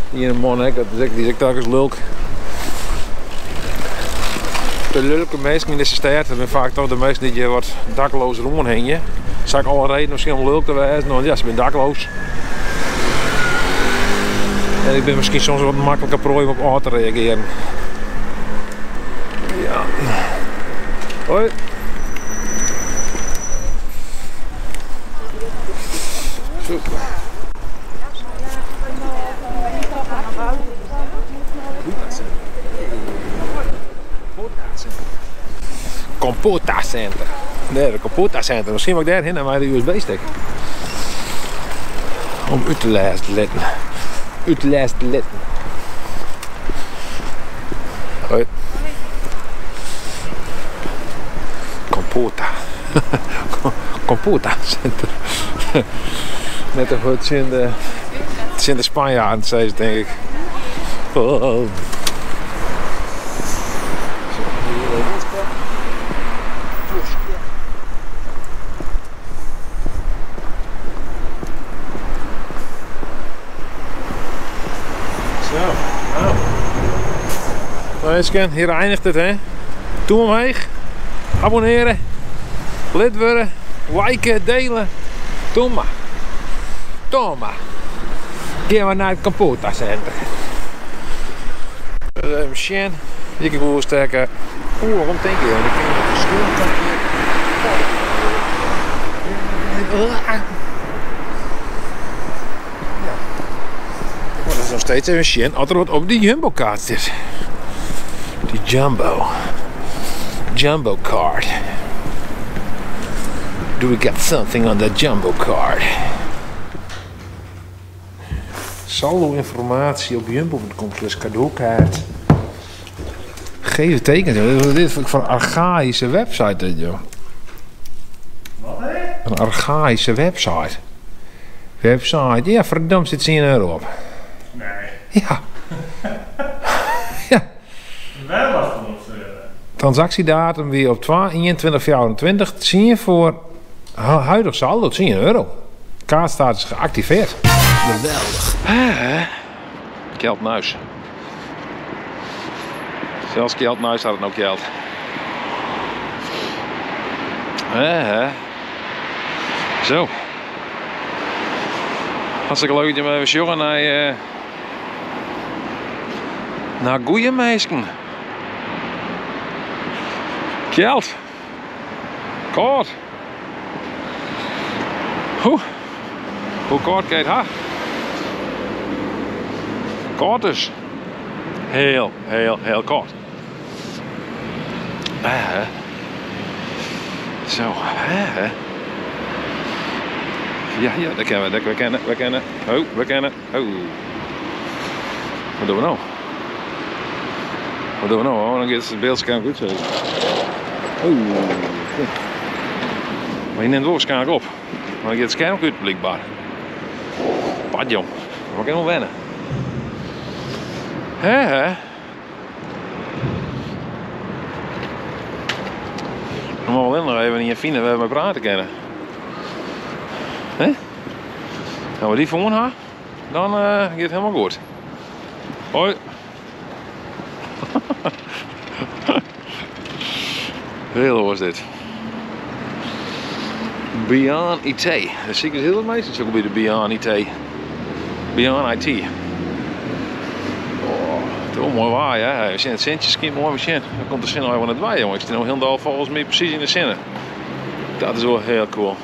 hier een man, hè, dat is echt, die is echt telkens lulk. De lulke mensen in deze stad, dat zijn vaak toch de mensen die je wat dakloos rondhangen. Zou ik alle reden misschien om lulk te wijzen, want ja, ze zijn dakloos. En ik ben misschien soms wat makkelijker prooi om op aan te reageren. Ja. Hoi. Zo. Computer Center. Nee, de Computer Center. Misschien moet ik daarheen naar mijn USB-stick. Om uit te lezen. Uit te lezen. Hoi. Computer. Computer Center. Net of het in de Spanjaarden, zei ze, denk ik. Oh. Zo, nou. Nou, mensen, hier eindigt het, hè. Doe omhoog, abonneren, lid worden, liken, delen. Doe maar. Doe maar. Gaan we naar het computercenter. Even zien. Hier kan ik wel sterker. Oeh, waarom denk je? Ik kan op de schoen. Ja. Maar dat is nog steeds even zien als er wat op die Jumbo kaart zit. Die Jumbo. Jumbo card. Do we got something on the Jumbo card? Saldo informatie op jumbo.com slash cadeaukaart. Geef tekens. Wat is dit voor een archaïsche website dit, joh? Wat hè? Een archaïsche website. Website. Ja, verdomd zit 10 euro op. Nee. Ja. Ja. Waar was het op? Transactiedatum weer op 21/24. 10 voor huidig saldo 10 euro. Kaartstatus geactiveerd. Geweldig. Kjeld Nuis. Zelfs Kjeld Nuis had het ook geld. Zo. Hartstikke leuk dat je me even sjoggen naar goeie meisken. Kjeld. Koud. Hoe? Hoe koud kan je het ha? Koud dus. Heel, heel, heel kâld. Eh. Zo, hè. Ja, ja, daar kennen we, we kennen, we kennen. Oh, we kennen. Oh. Wat doen we nou? Wat doen we nou? Oh, dan gaat het beeldscherm goed zeker. Oeh. Maar je neemt wel waarschijnlijk op. Maar dan gaat het scherm goed blijkbaar. Pad jong. We kunnen wel wennen. Hè hè? Dan moeten we alleen nog even in je vinden waar we praten kunnen. Hè? Nou, we die voor haar, dan gaat het helemaal goed. Hoi. Heel was dit. Beyond IT. Dat zie ik dus heel veel mensen ook bij de Beyond IT. Beyond IT. Oh, het is wel mooi waar, hè? We zien het zintje, schiet mooi machine. Dan komt de zin al even aan het waaien, jongen. Ik sta nou heel volgens mij precies in de zinnen. Dat is wel heel cool.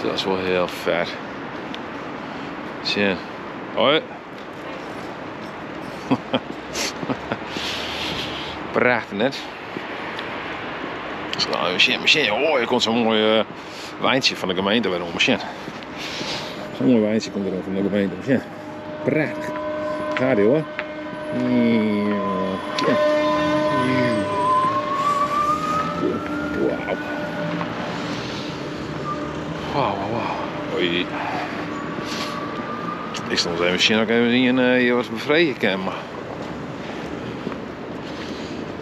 Dat is wel heel vet. Zin. Hoi. Prachtig net. Zo, machine, machine. Oh, hier komt zo'n mooi wijntje van de gemeente weer om. Machine. Zo'n mooi wijntje komt er van de gemeente. Machine. Prachtig. Gaat ie hoor. Ja. Wauw. Wauw, wauw, wauw. Oei. Ik stond even misschien ook even zien hier wat bevreden kan, maar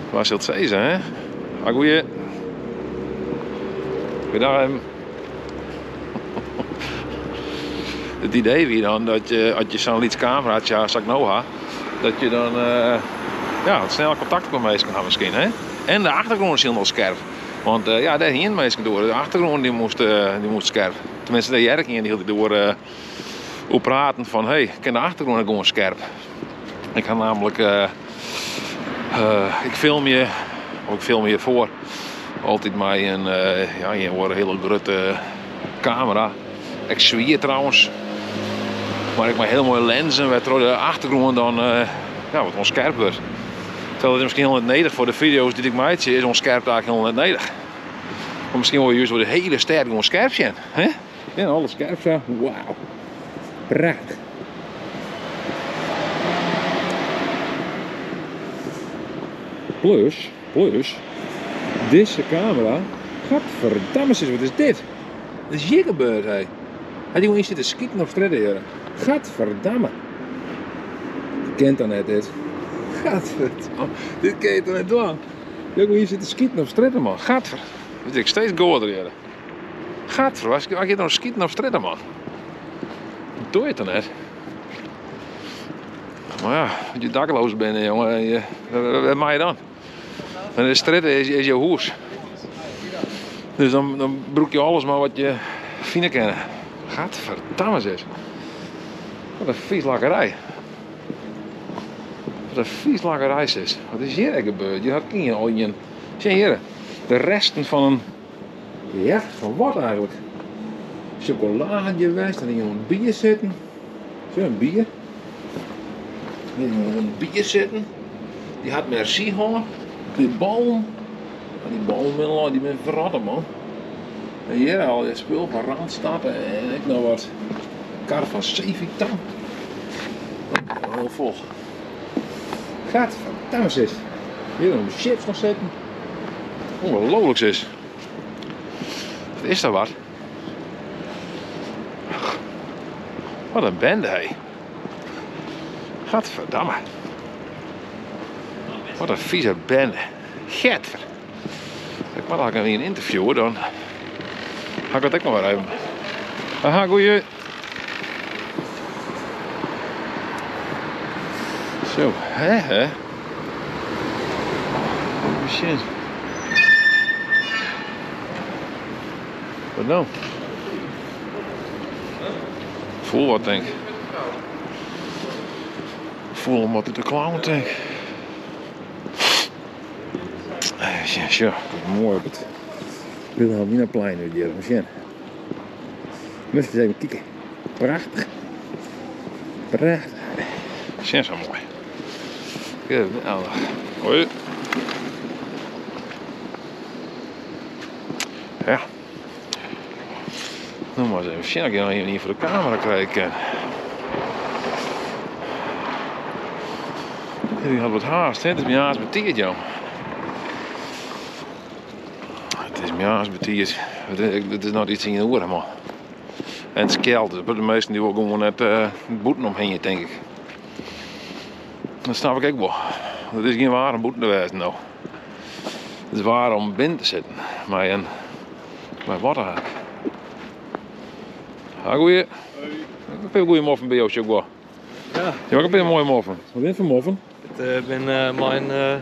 waar zit ze zijn, hè? Goeie. Goeiedag. Het idee wie dan dat je, als je zo'n liets camera had, ja, zag ik nou ha, dat je dan ja, wat snel contact met mensen kan misschien, hè? En de achtergrond is heel scherp. Want ja, daar heen mensen door. De achtergrond die moest scherp. Tenminste, de jerk die hield door op praten van, hey, ik ken de achtergrond gewoon scherp. Ik ga namelijk, ik film je, of ik film je voor, altijd met een, ja, je wordt een hele grote camera. Ik zwier trouwens, maar ik maak heel mooie lenzen, waardoor de achtergrond dan ja, wat onscherp wordt. Terwijl het misschien heel net nedig voor de video's die ik maak, is onscherp eigenlijk heel net nedig. Maar misschien wil je juist wel de hele sterk gewoon scherp zijn. Hè? Ja, alles scherp zo. Wauw. Prachtig. Plus, deze camera. Gadverdamme, wat is dit? Wat is hier gebeurd, hé? Hij die gewoon hier zitten schieten op straat, heren. Gadverdamme. Je kent dat net, dit. Gadverdamme. Dit kun je toch net doen? Je gewoon hier zitten schieten op straat, man. Gadver. Weet ik steeds goorder, heren. Gadver, waar je nou schieten op straat, man? Doe je het dan net? Maar ja, als je dakloos bent, jongen, wat maak je dan? En de straat is je hoes. Dus dan broek je alles maar wat je vinden kan. Gadverdamme zeg. Wat een vies lakkerij. Wat een vies lakkerij is. Wat is hier gebeurd? Je had geen al je. Zie hier, de resten van een. Ja, van wat eigenlijk? Chocolade geweest, en hier een bier zitten. Zie je een bier? Hier een bier zitten. Die had merci gehad. Die boom. Die boom, die ben verrotten, man. En hier al je spul van Randstad en ik nog wat. Kar van Cevitam. Heel vol. Gadverdamme is. Hier nog een chips nog zitten. Ongelooflijk is. Wat is dat wat? Wat een bende, hé. Gadverdamme. Wat een vieze bende. Getver. Ik mag eigenlijk een interviewen, dan ga ik het ook nog maar even. Aha, goeie. Zo, hè, hè. Oh, shit. Wat nou? Voel wat, denk ik. Voel hem wat uit de klauwen, denk ik. Ja, zo, mooi op het Wilhelminaplein hier, misschien. Moet eens even kijken. Prachtich. Prachtich. Sjen sa moai. Geweldig. Hoi. Ja. No mar ris even sjen of ik noch ien foar de kamera krije kin. Die hat wat haast, hè? Het is moarns betiid, joh. Het is moarns betiid. Het is noch iets yn de oere, man. En it is kjeld, dus de measten die wol gewoan net uh, bûten omhingje, tink ik. Dat snap ik ek wol. It is gjin waar om bûten te wêzen no. It is waar om binnen te sitten mei in mei wat eigentlik. Ha goeie. In pear goeie moffen by jo, sjoch ik wol. Ja. Je ook een pear moaie moffen. Wat binne foar moffen? It uh, binne uh, mei in uh,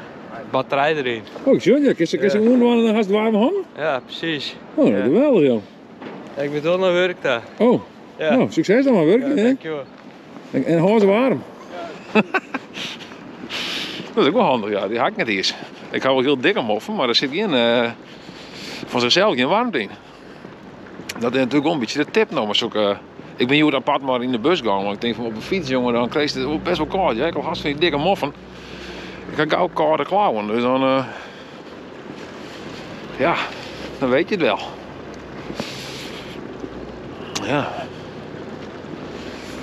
batterij deryn. Oh, sjoch, ja. Kinst se oandwaan en dan hast waarme hannen? Ja, presys. Oh, ja. Geweldich, joh. Ja, ik bin toch nei wurk ta. Oh, ja. Nou, sukses dan mar wurkjen. Ja, dankjewol. En, en hâld se waarm. Dat is ek wol handich, ja. Dy ha ik net iens. Ik ha wol hiel dikke moffen, mar der sit gjin, uh, fan sichsels gjin waarmte yn. Dat is natuerlik wol in bytsje de tip no, mar sokke, ik bin hjoed apart mar yn de bus gong, want ik tink fan op de fyts, jonge, dan krijst it best wol kâld. Ja, ek al hast fan dy dikke moffen. Ik ha gau kâlde klauwen, dus dan, uh, ja, dan weet je het wel. Ja.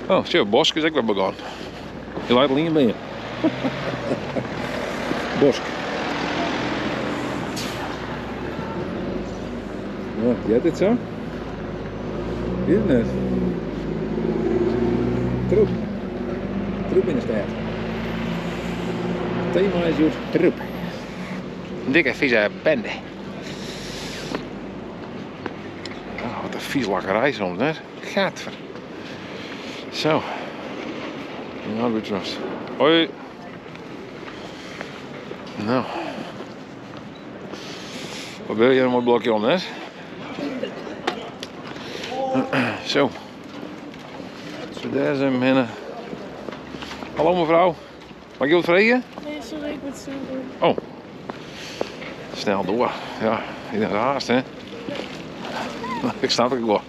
Oh, sjoch, Bosk is ek wer begûn. Je leit al ien beam. Bosk. Ja, heart dit sa? Weet it net. Troep. Troep yn de stêd. It tema is hjoed troep. Dikke fize bende. Ja, wat in fies lakkerij soms, net? Gadver. Zo. Nou, goed trust. Hoi. Nou. Wat wil je een mooi blokje om, net? Zo. Zo, daar zijn we binnen. Hallo mevrouw. Mag ik je wat vragen? Nee, sorry, ik moet snel door. Oh. Snel door. Ja, ik ben haast, hè. Ik snap het wel.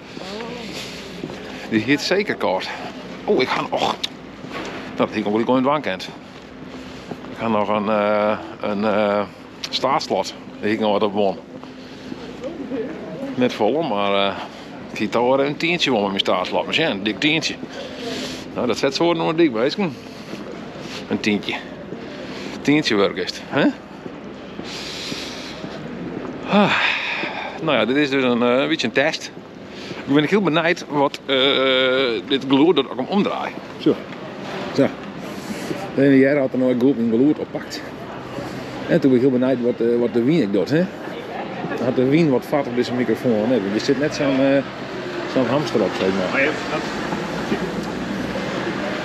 Die hiet zeker kort. Oh, ik ga nog. Dat ik nog wel in het kent. Ik ga noch in, uh, in uh, staatsslot. Dêr hie ik noch wat op wûn. Net folle, mar uh, ik hie toch in tientsje wûn mei myn staatsslot. Mar sjen, in dik tientsje. Nou, dat set soarten oan de dyk, minsken. In tientje. Tientsje wurk is it, hè? Ah. Nou ja, dit is dus in, eh, bytsje in test. Ik bin ek hiel benijd wat uh, dit gelûd docht as ik him omdraai. Zo. Zo. De hear hat er no goed myn gelûd oppakt. En toen bin ik hiel benijd wat, uh, wat de wyn ek docht. Hè? Hat de wyn wat fart op dizze mikrofoan? Nee, der sit net sa'n uh, sa'n hamster op, zeg maar.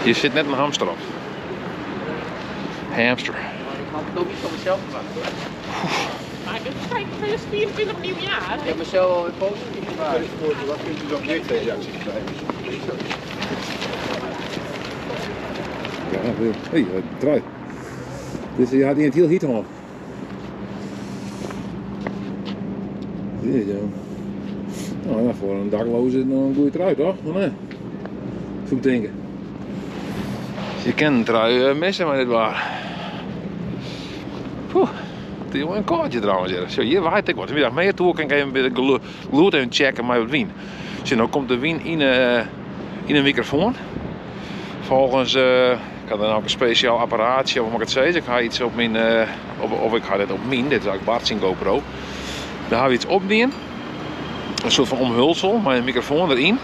Hier sit net in hamster op. Hamster. Ik had het ook niet van mezelf verwacht hoor. Maar het is 2024 nieuw jaar. Ik heb mezelf alweer positief gemaakt. Wat kunt u nog meer reacties krijgen? Ja, hey, trui. Dus je had in het hiel hyt hân. Nou ja, foar in dakloze is it noch in goede trui, toch? Of net? Soe ik tinke. Je kin in trui misse mei dit waar. Poeh, it is wol in kâldje trouwens hjir. Sjoch, hjir waait ek wat. Middag mear toer kin ik even by de gelûd even checken mei wat wyn. Sjoch, no komt de wyn yn yn de mikrofoan. Folgens, uh, ik ha dan ook in spesjaal apparaatsje, of moet ik it sizze? Ik ha iets op myn, uh, of, of ik ha dit op myn, dit is eigentlik Bart syn GoPro. Dêr ha we iets opdien. In soart fan omhulsel mei in mikrofoan deryn.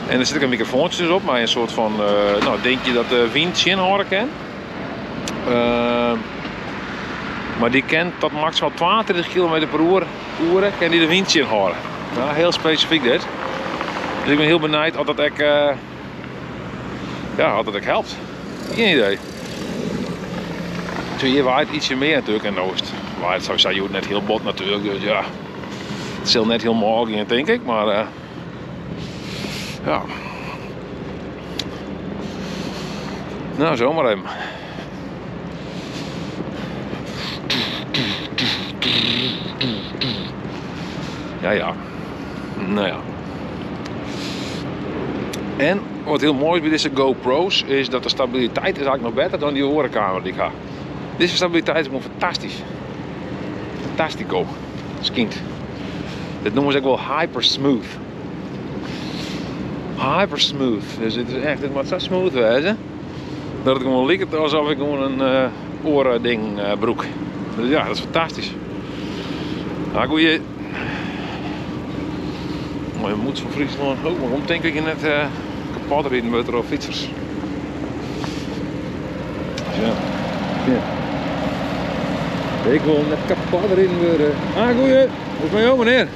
En der sit ek in mikrofoantsje dus op mei in soart fan uh, nou, dinkje dat de wyn tsjinhâlde kin. Uh, mar dy kin tot maksimaal 32 km per oere, oere kin dy de wyn tsjinhâlde. Nou, hiel spesifyk dit. Dus ik bin hiel benijd oft dat ek, uh, ja, oft dat ek helpt. Gjin idee. Zo, hjir waait ietsje mear natuerlik en no is it waait sowieso hjoed net hiel bot natuerlik, dus ja. It sil net hiel mâl gean tink ik, mar uh, ja. Nou, zo mar even. Ja, ja. Nou ja. En wat hiel moai is by dizze GoPro's is dat de stabiliteit is eigentlik noch better dan dy oare kamera dy't ik ha. Dizze stabiliteit is gewoan fantastysk. Fantastico. Skynt. Dit noeme se ek wol hyper smooth. Hyper smooth. Dus it is echt, it moat sa smooth wêze dat it gewoan liket alsof ik gewoan in uh, oare ding uh, brûk. Dus ja, dat is fantastysk. Nou, goeie. Moaie moed fan Fryslân. Oh, waarom tink ik net uh, kapot riden wurdt troch fytsers? Ja. ja. Ik wil net kapot riden wurde. Ah, goeie. Hoe is het met jou, meneer?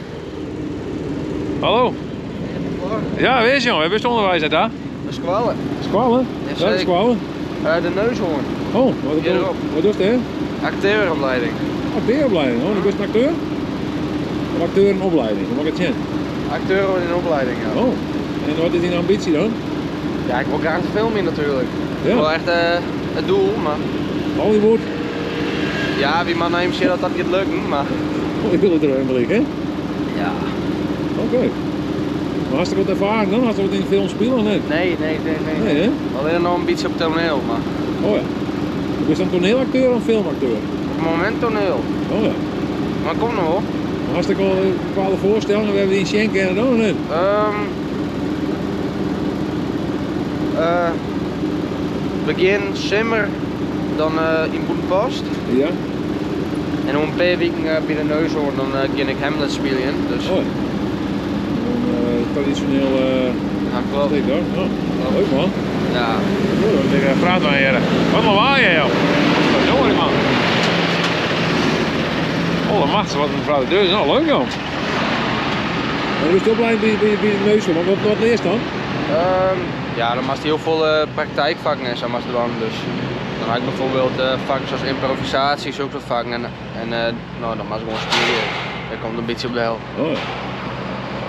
Hallo. Ja, wees jongen. Waar is het onderwijs net daar? De skoalle. Skoalle? Welke skoalle? De Neushoorn. Oh, wat, wat doe je? Acteuropleiding. Acteuropleiding? Oh, dan ben je een acteur? Of acteur in opleiding, hoe mag ik het zien? Acteur in opleiding, ja. Oh, en wat is die ambitie dan? Ja, ik wil graag de film in natuurlijk. Ja. Wel echt het doel, maar... Hollywood? Ja, wie man neemt dat dat gaat lukken, maar... Hollywood er helemaal hè? Ja. Oké. Okay. Maar hartstikke wat ervaring dan? Hartstikke wat in de film spelen of niet? Nee, nee, nee, nee. Nee, hè? Alleen nog een beetje op toneel, maar... Oh ja. Ben je een toneelacteur of een filmacteur? Op het moment toneel. Oh ja. Maar kom nog op. Hartstikke al bepaalde voorstellingen, we hebben die in Schenken en dan of niet? Begin simmer, dan in Boedenpost. Ja. En om een paar weken bij de Neushoorn, dan ga ik Hamlet spelen. Dus. Oh ja. Een traditioneel. Ja, klopt. Steek, hoor. Oh, leuk man. Ja. Goed, ik praat maar hier. Wat een lawaai, joh. Wat hoor ik man. Oh, dat mag, wat een mevrouw de deur is. Nou, leuk joh. En hoe is de opleiding bij de Neushoorn? Wat leer je dan? Ja, dan mag je heel veel praktijkvakken en zo mag je doen. Dus dan had ik bijvoorbeeld vakken zoals improvisatie, zulke soort vakken. En nou, dan mag je gewoon spelen. Dat komt een beetje op de hel. Oh ja.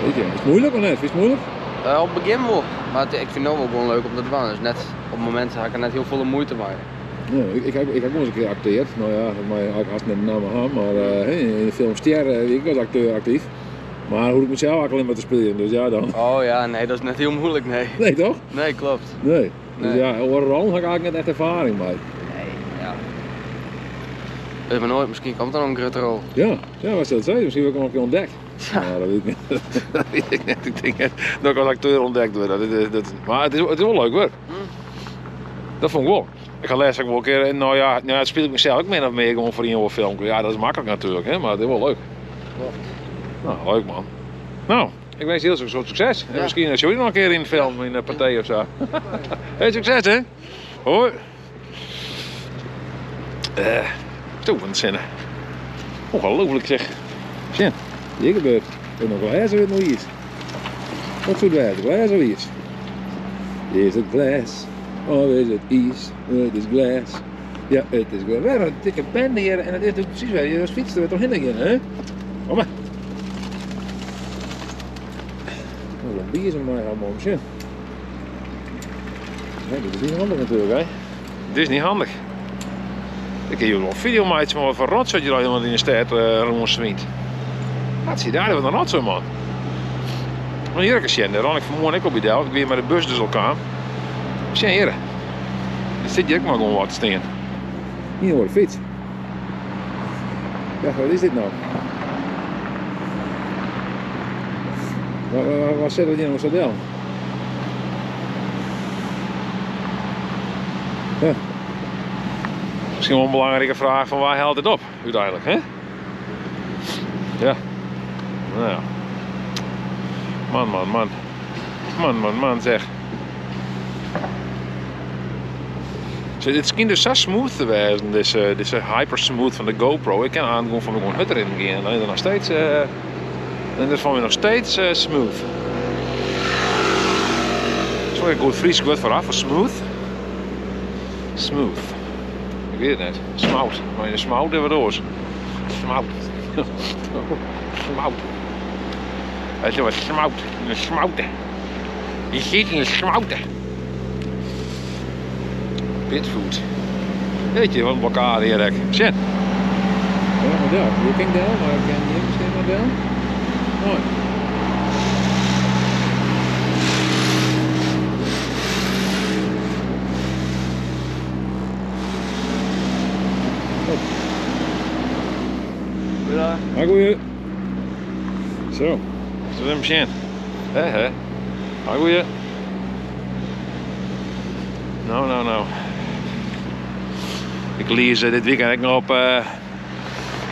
Weet je, is het moeilijk of niet? Vind je het moeilijk? Op het begin wel. Maar ik vind het ook wel gewoon leuk om dat te doen. Dus net op het moment had ik er net heel veel moeite mee. Nee, ik heb wel eens een keer geacteerd. Nou ja, maar ik had net de naam aan, maar in de film Ster, ik was acteur actief. Maar hoe ik mezelf eigenlijk alleen maar te spelen, dus ja dan. Oh ja, nee, dat is net heel moeilijk, nee. Nee, toch? Nee, klopt. Nee. Dus Nee. ja, over rol had ik eigenlijk net echt ervaring mee. Nee, ja. Weet maar nooit, misschien komt er nog een grote rol. Ja, ja, wat zou het zijn? Misschien word ik nog een keer ontdekt. Ja. Nou, dat weet ik niet. Dat weet ik niet. Ik denk echt dat ik als acteur ontdekt word. Maar het is wel leuk werk. Dat vond ik wel. Ik ga les ook wel een keer, en nou ja, nou ja, het speel ik mezelf ook min of meer gewoon voor een film. Ja, dat is makkelijk natuurlijk, hè, maar het is wel leuk. Klopt. Nou, leuk man. Nou, ik wens je heel veel succes. En Ja. misschien zie je nog een keer in de film, in de partij of zo. Hey, succes hè. Hoi. Toe, wat een zinnen. Ongelooflijk zeg. Tja, hier gebeurt. Er nog wel eens nog iets. Wat zoet wij? Glas of iets? Is het glas? Of is het ijs? Het is glas. Ja, het is glas. We hebben een dikke bende hier en het is natuurlijk precies waar je als fietste er toch heen gaan, hè? Kom maar. Oh, een bier is er maar allemaal om, tja. Nee, dit is niet handig natuurlijk, hè? Dit is niet handig. Ik heb hier wel een video maken, maar wat voor rotzooi je daar helemaal in de stad rondzwint. Wat zie je daar, wat een rotzooi, man. Maar hier is daar ran ik vanmorgen ook op bij Delft. Ik weer met de bus dus elkaar. Zie hier. Er zit hier ook maar gewoon wat te staan. Hier hoor, de fiets. Ja, wat is dit nou? Waar zit dat hier nou zo del? Ja. Misschien wel een belangrijke vraag van waar haalt het op, uiteindelijk, hè? Ja. Nou ja. Man, man, man. Man, man, man, zeg. Zo, het schijnt dus zo smooth te wezen, deze hyper smooth van de GoPro. Ik kan aan gewoon van mijn hut erin gaan en dan is het nog steeds, dan is het van mij nog steeds smooth. Sorry, ik goed Fries woord vooraf voor smooth. Smooth. Ik weet het net. Smout. Maar in de smout hebben we doos. Smout. Smout. Weet je wat smout? In de smouten. Je zit in de smouten. Bitfood. Weet je, wat een blokkade hier, hè. Zin. Ja, model. Hier ken ik del, maar ik ken hier misschien model. Mooi. Goeiedag. Goeie. Zo, zullen we hem zien? Hè, hè. Goeie. Nou, nou, nou. Ik lees dit weekend ook nog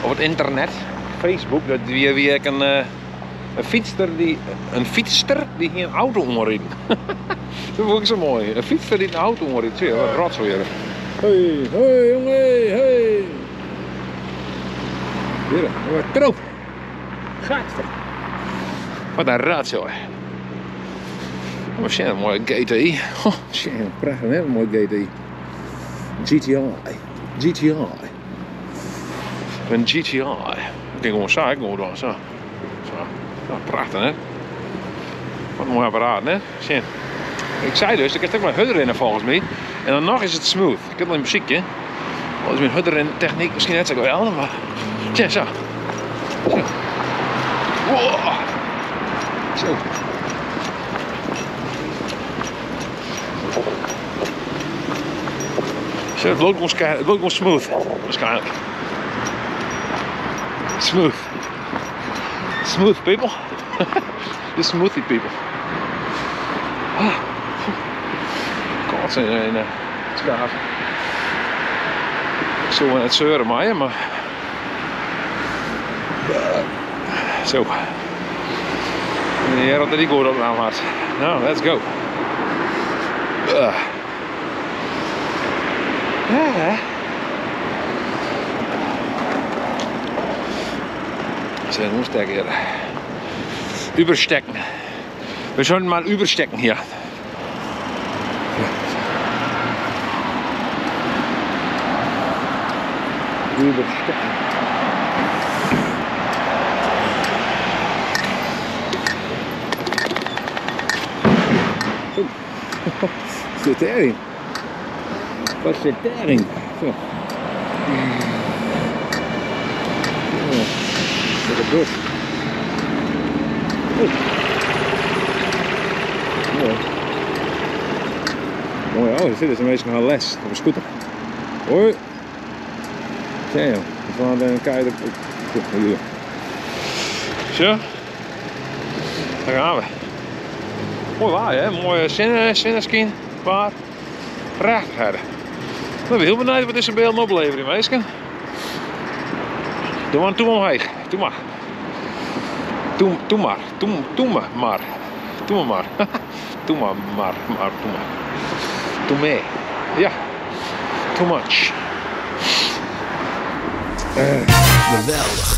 op het internet, Facebook, dat wie ik een fietster die hier een auto omrijdt. Dat vond ik zo mooi. Een fietster die een auto omrijdt. Zie je, wat rotzooi hier. Hey, hey, jongen, hey. Hier, wat troep. Gadver. Wat een rotzooi. Oh, shit, een mooie GTI. Oh, shit, prachtig hè, een mooie GTI. GTI. GTI. Een GTI. Ik denk gewoon zo, ik gewoon doen, zo. Zo. Nou, prachtig hè. Wat een mooi apparaat hè. Shit. Ik zei dus, ik heb ook maar hudder in volgens mij. En dan nog is het smooth. Ik heb wel een muziekje. Al is mijn hudder in techniek misschien net zo geweldig, maar. Tja, zo. Zo. Wow. Zo. Zo, het loopt gewoon smooth, waarschijnlijk. Smooth. Smooth people. De smoothie people. God, zijn in het schaaf. Ik zou het zeuren, maar, maar. Zo. Ja, dat die goed op naam had. Nou, let's go. Ja. Zijn omstekken hier. Überstecken. We zullen mal überstecken hier. Überstecken. Oh. Zit erin? Wat zit daarin? Zo. Oh, lekker bus. Oh. Mooi. Mooi, oh, er zitten mensen nog een les op een scooter. Hoi. Damn, dat is wel een keiharde. Zo. Daar gaan we. Mooi waar, hè? Mooie zonneschijn. Waar. Prachtig, hè? Ik ben heel benieuwd wat deze beelden opleveren, meisje. Doe maar, doe maar omheen. Doe maar. Doe, doe maar. Doe, doe maar, maar. Doe maar, maar. Doe maar, maar, maar, doe maar. Doe mee. Ja. Too much. Geweldig.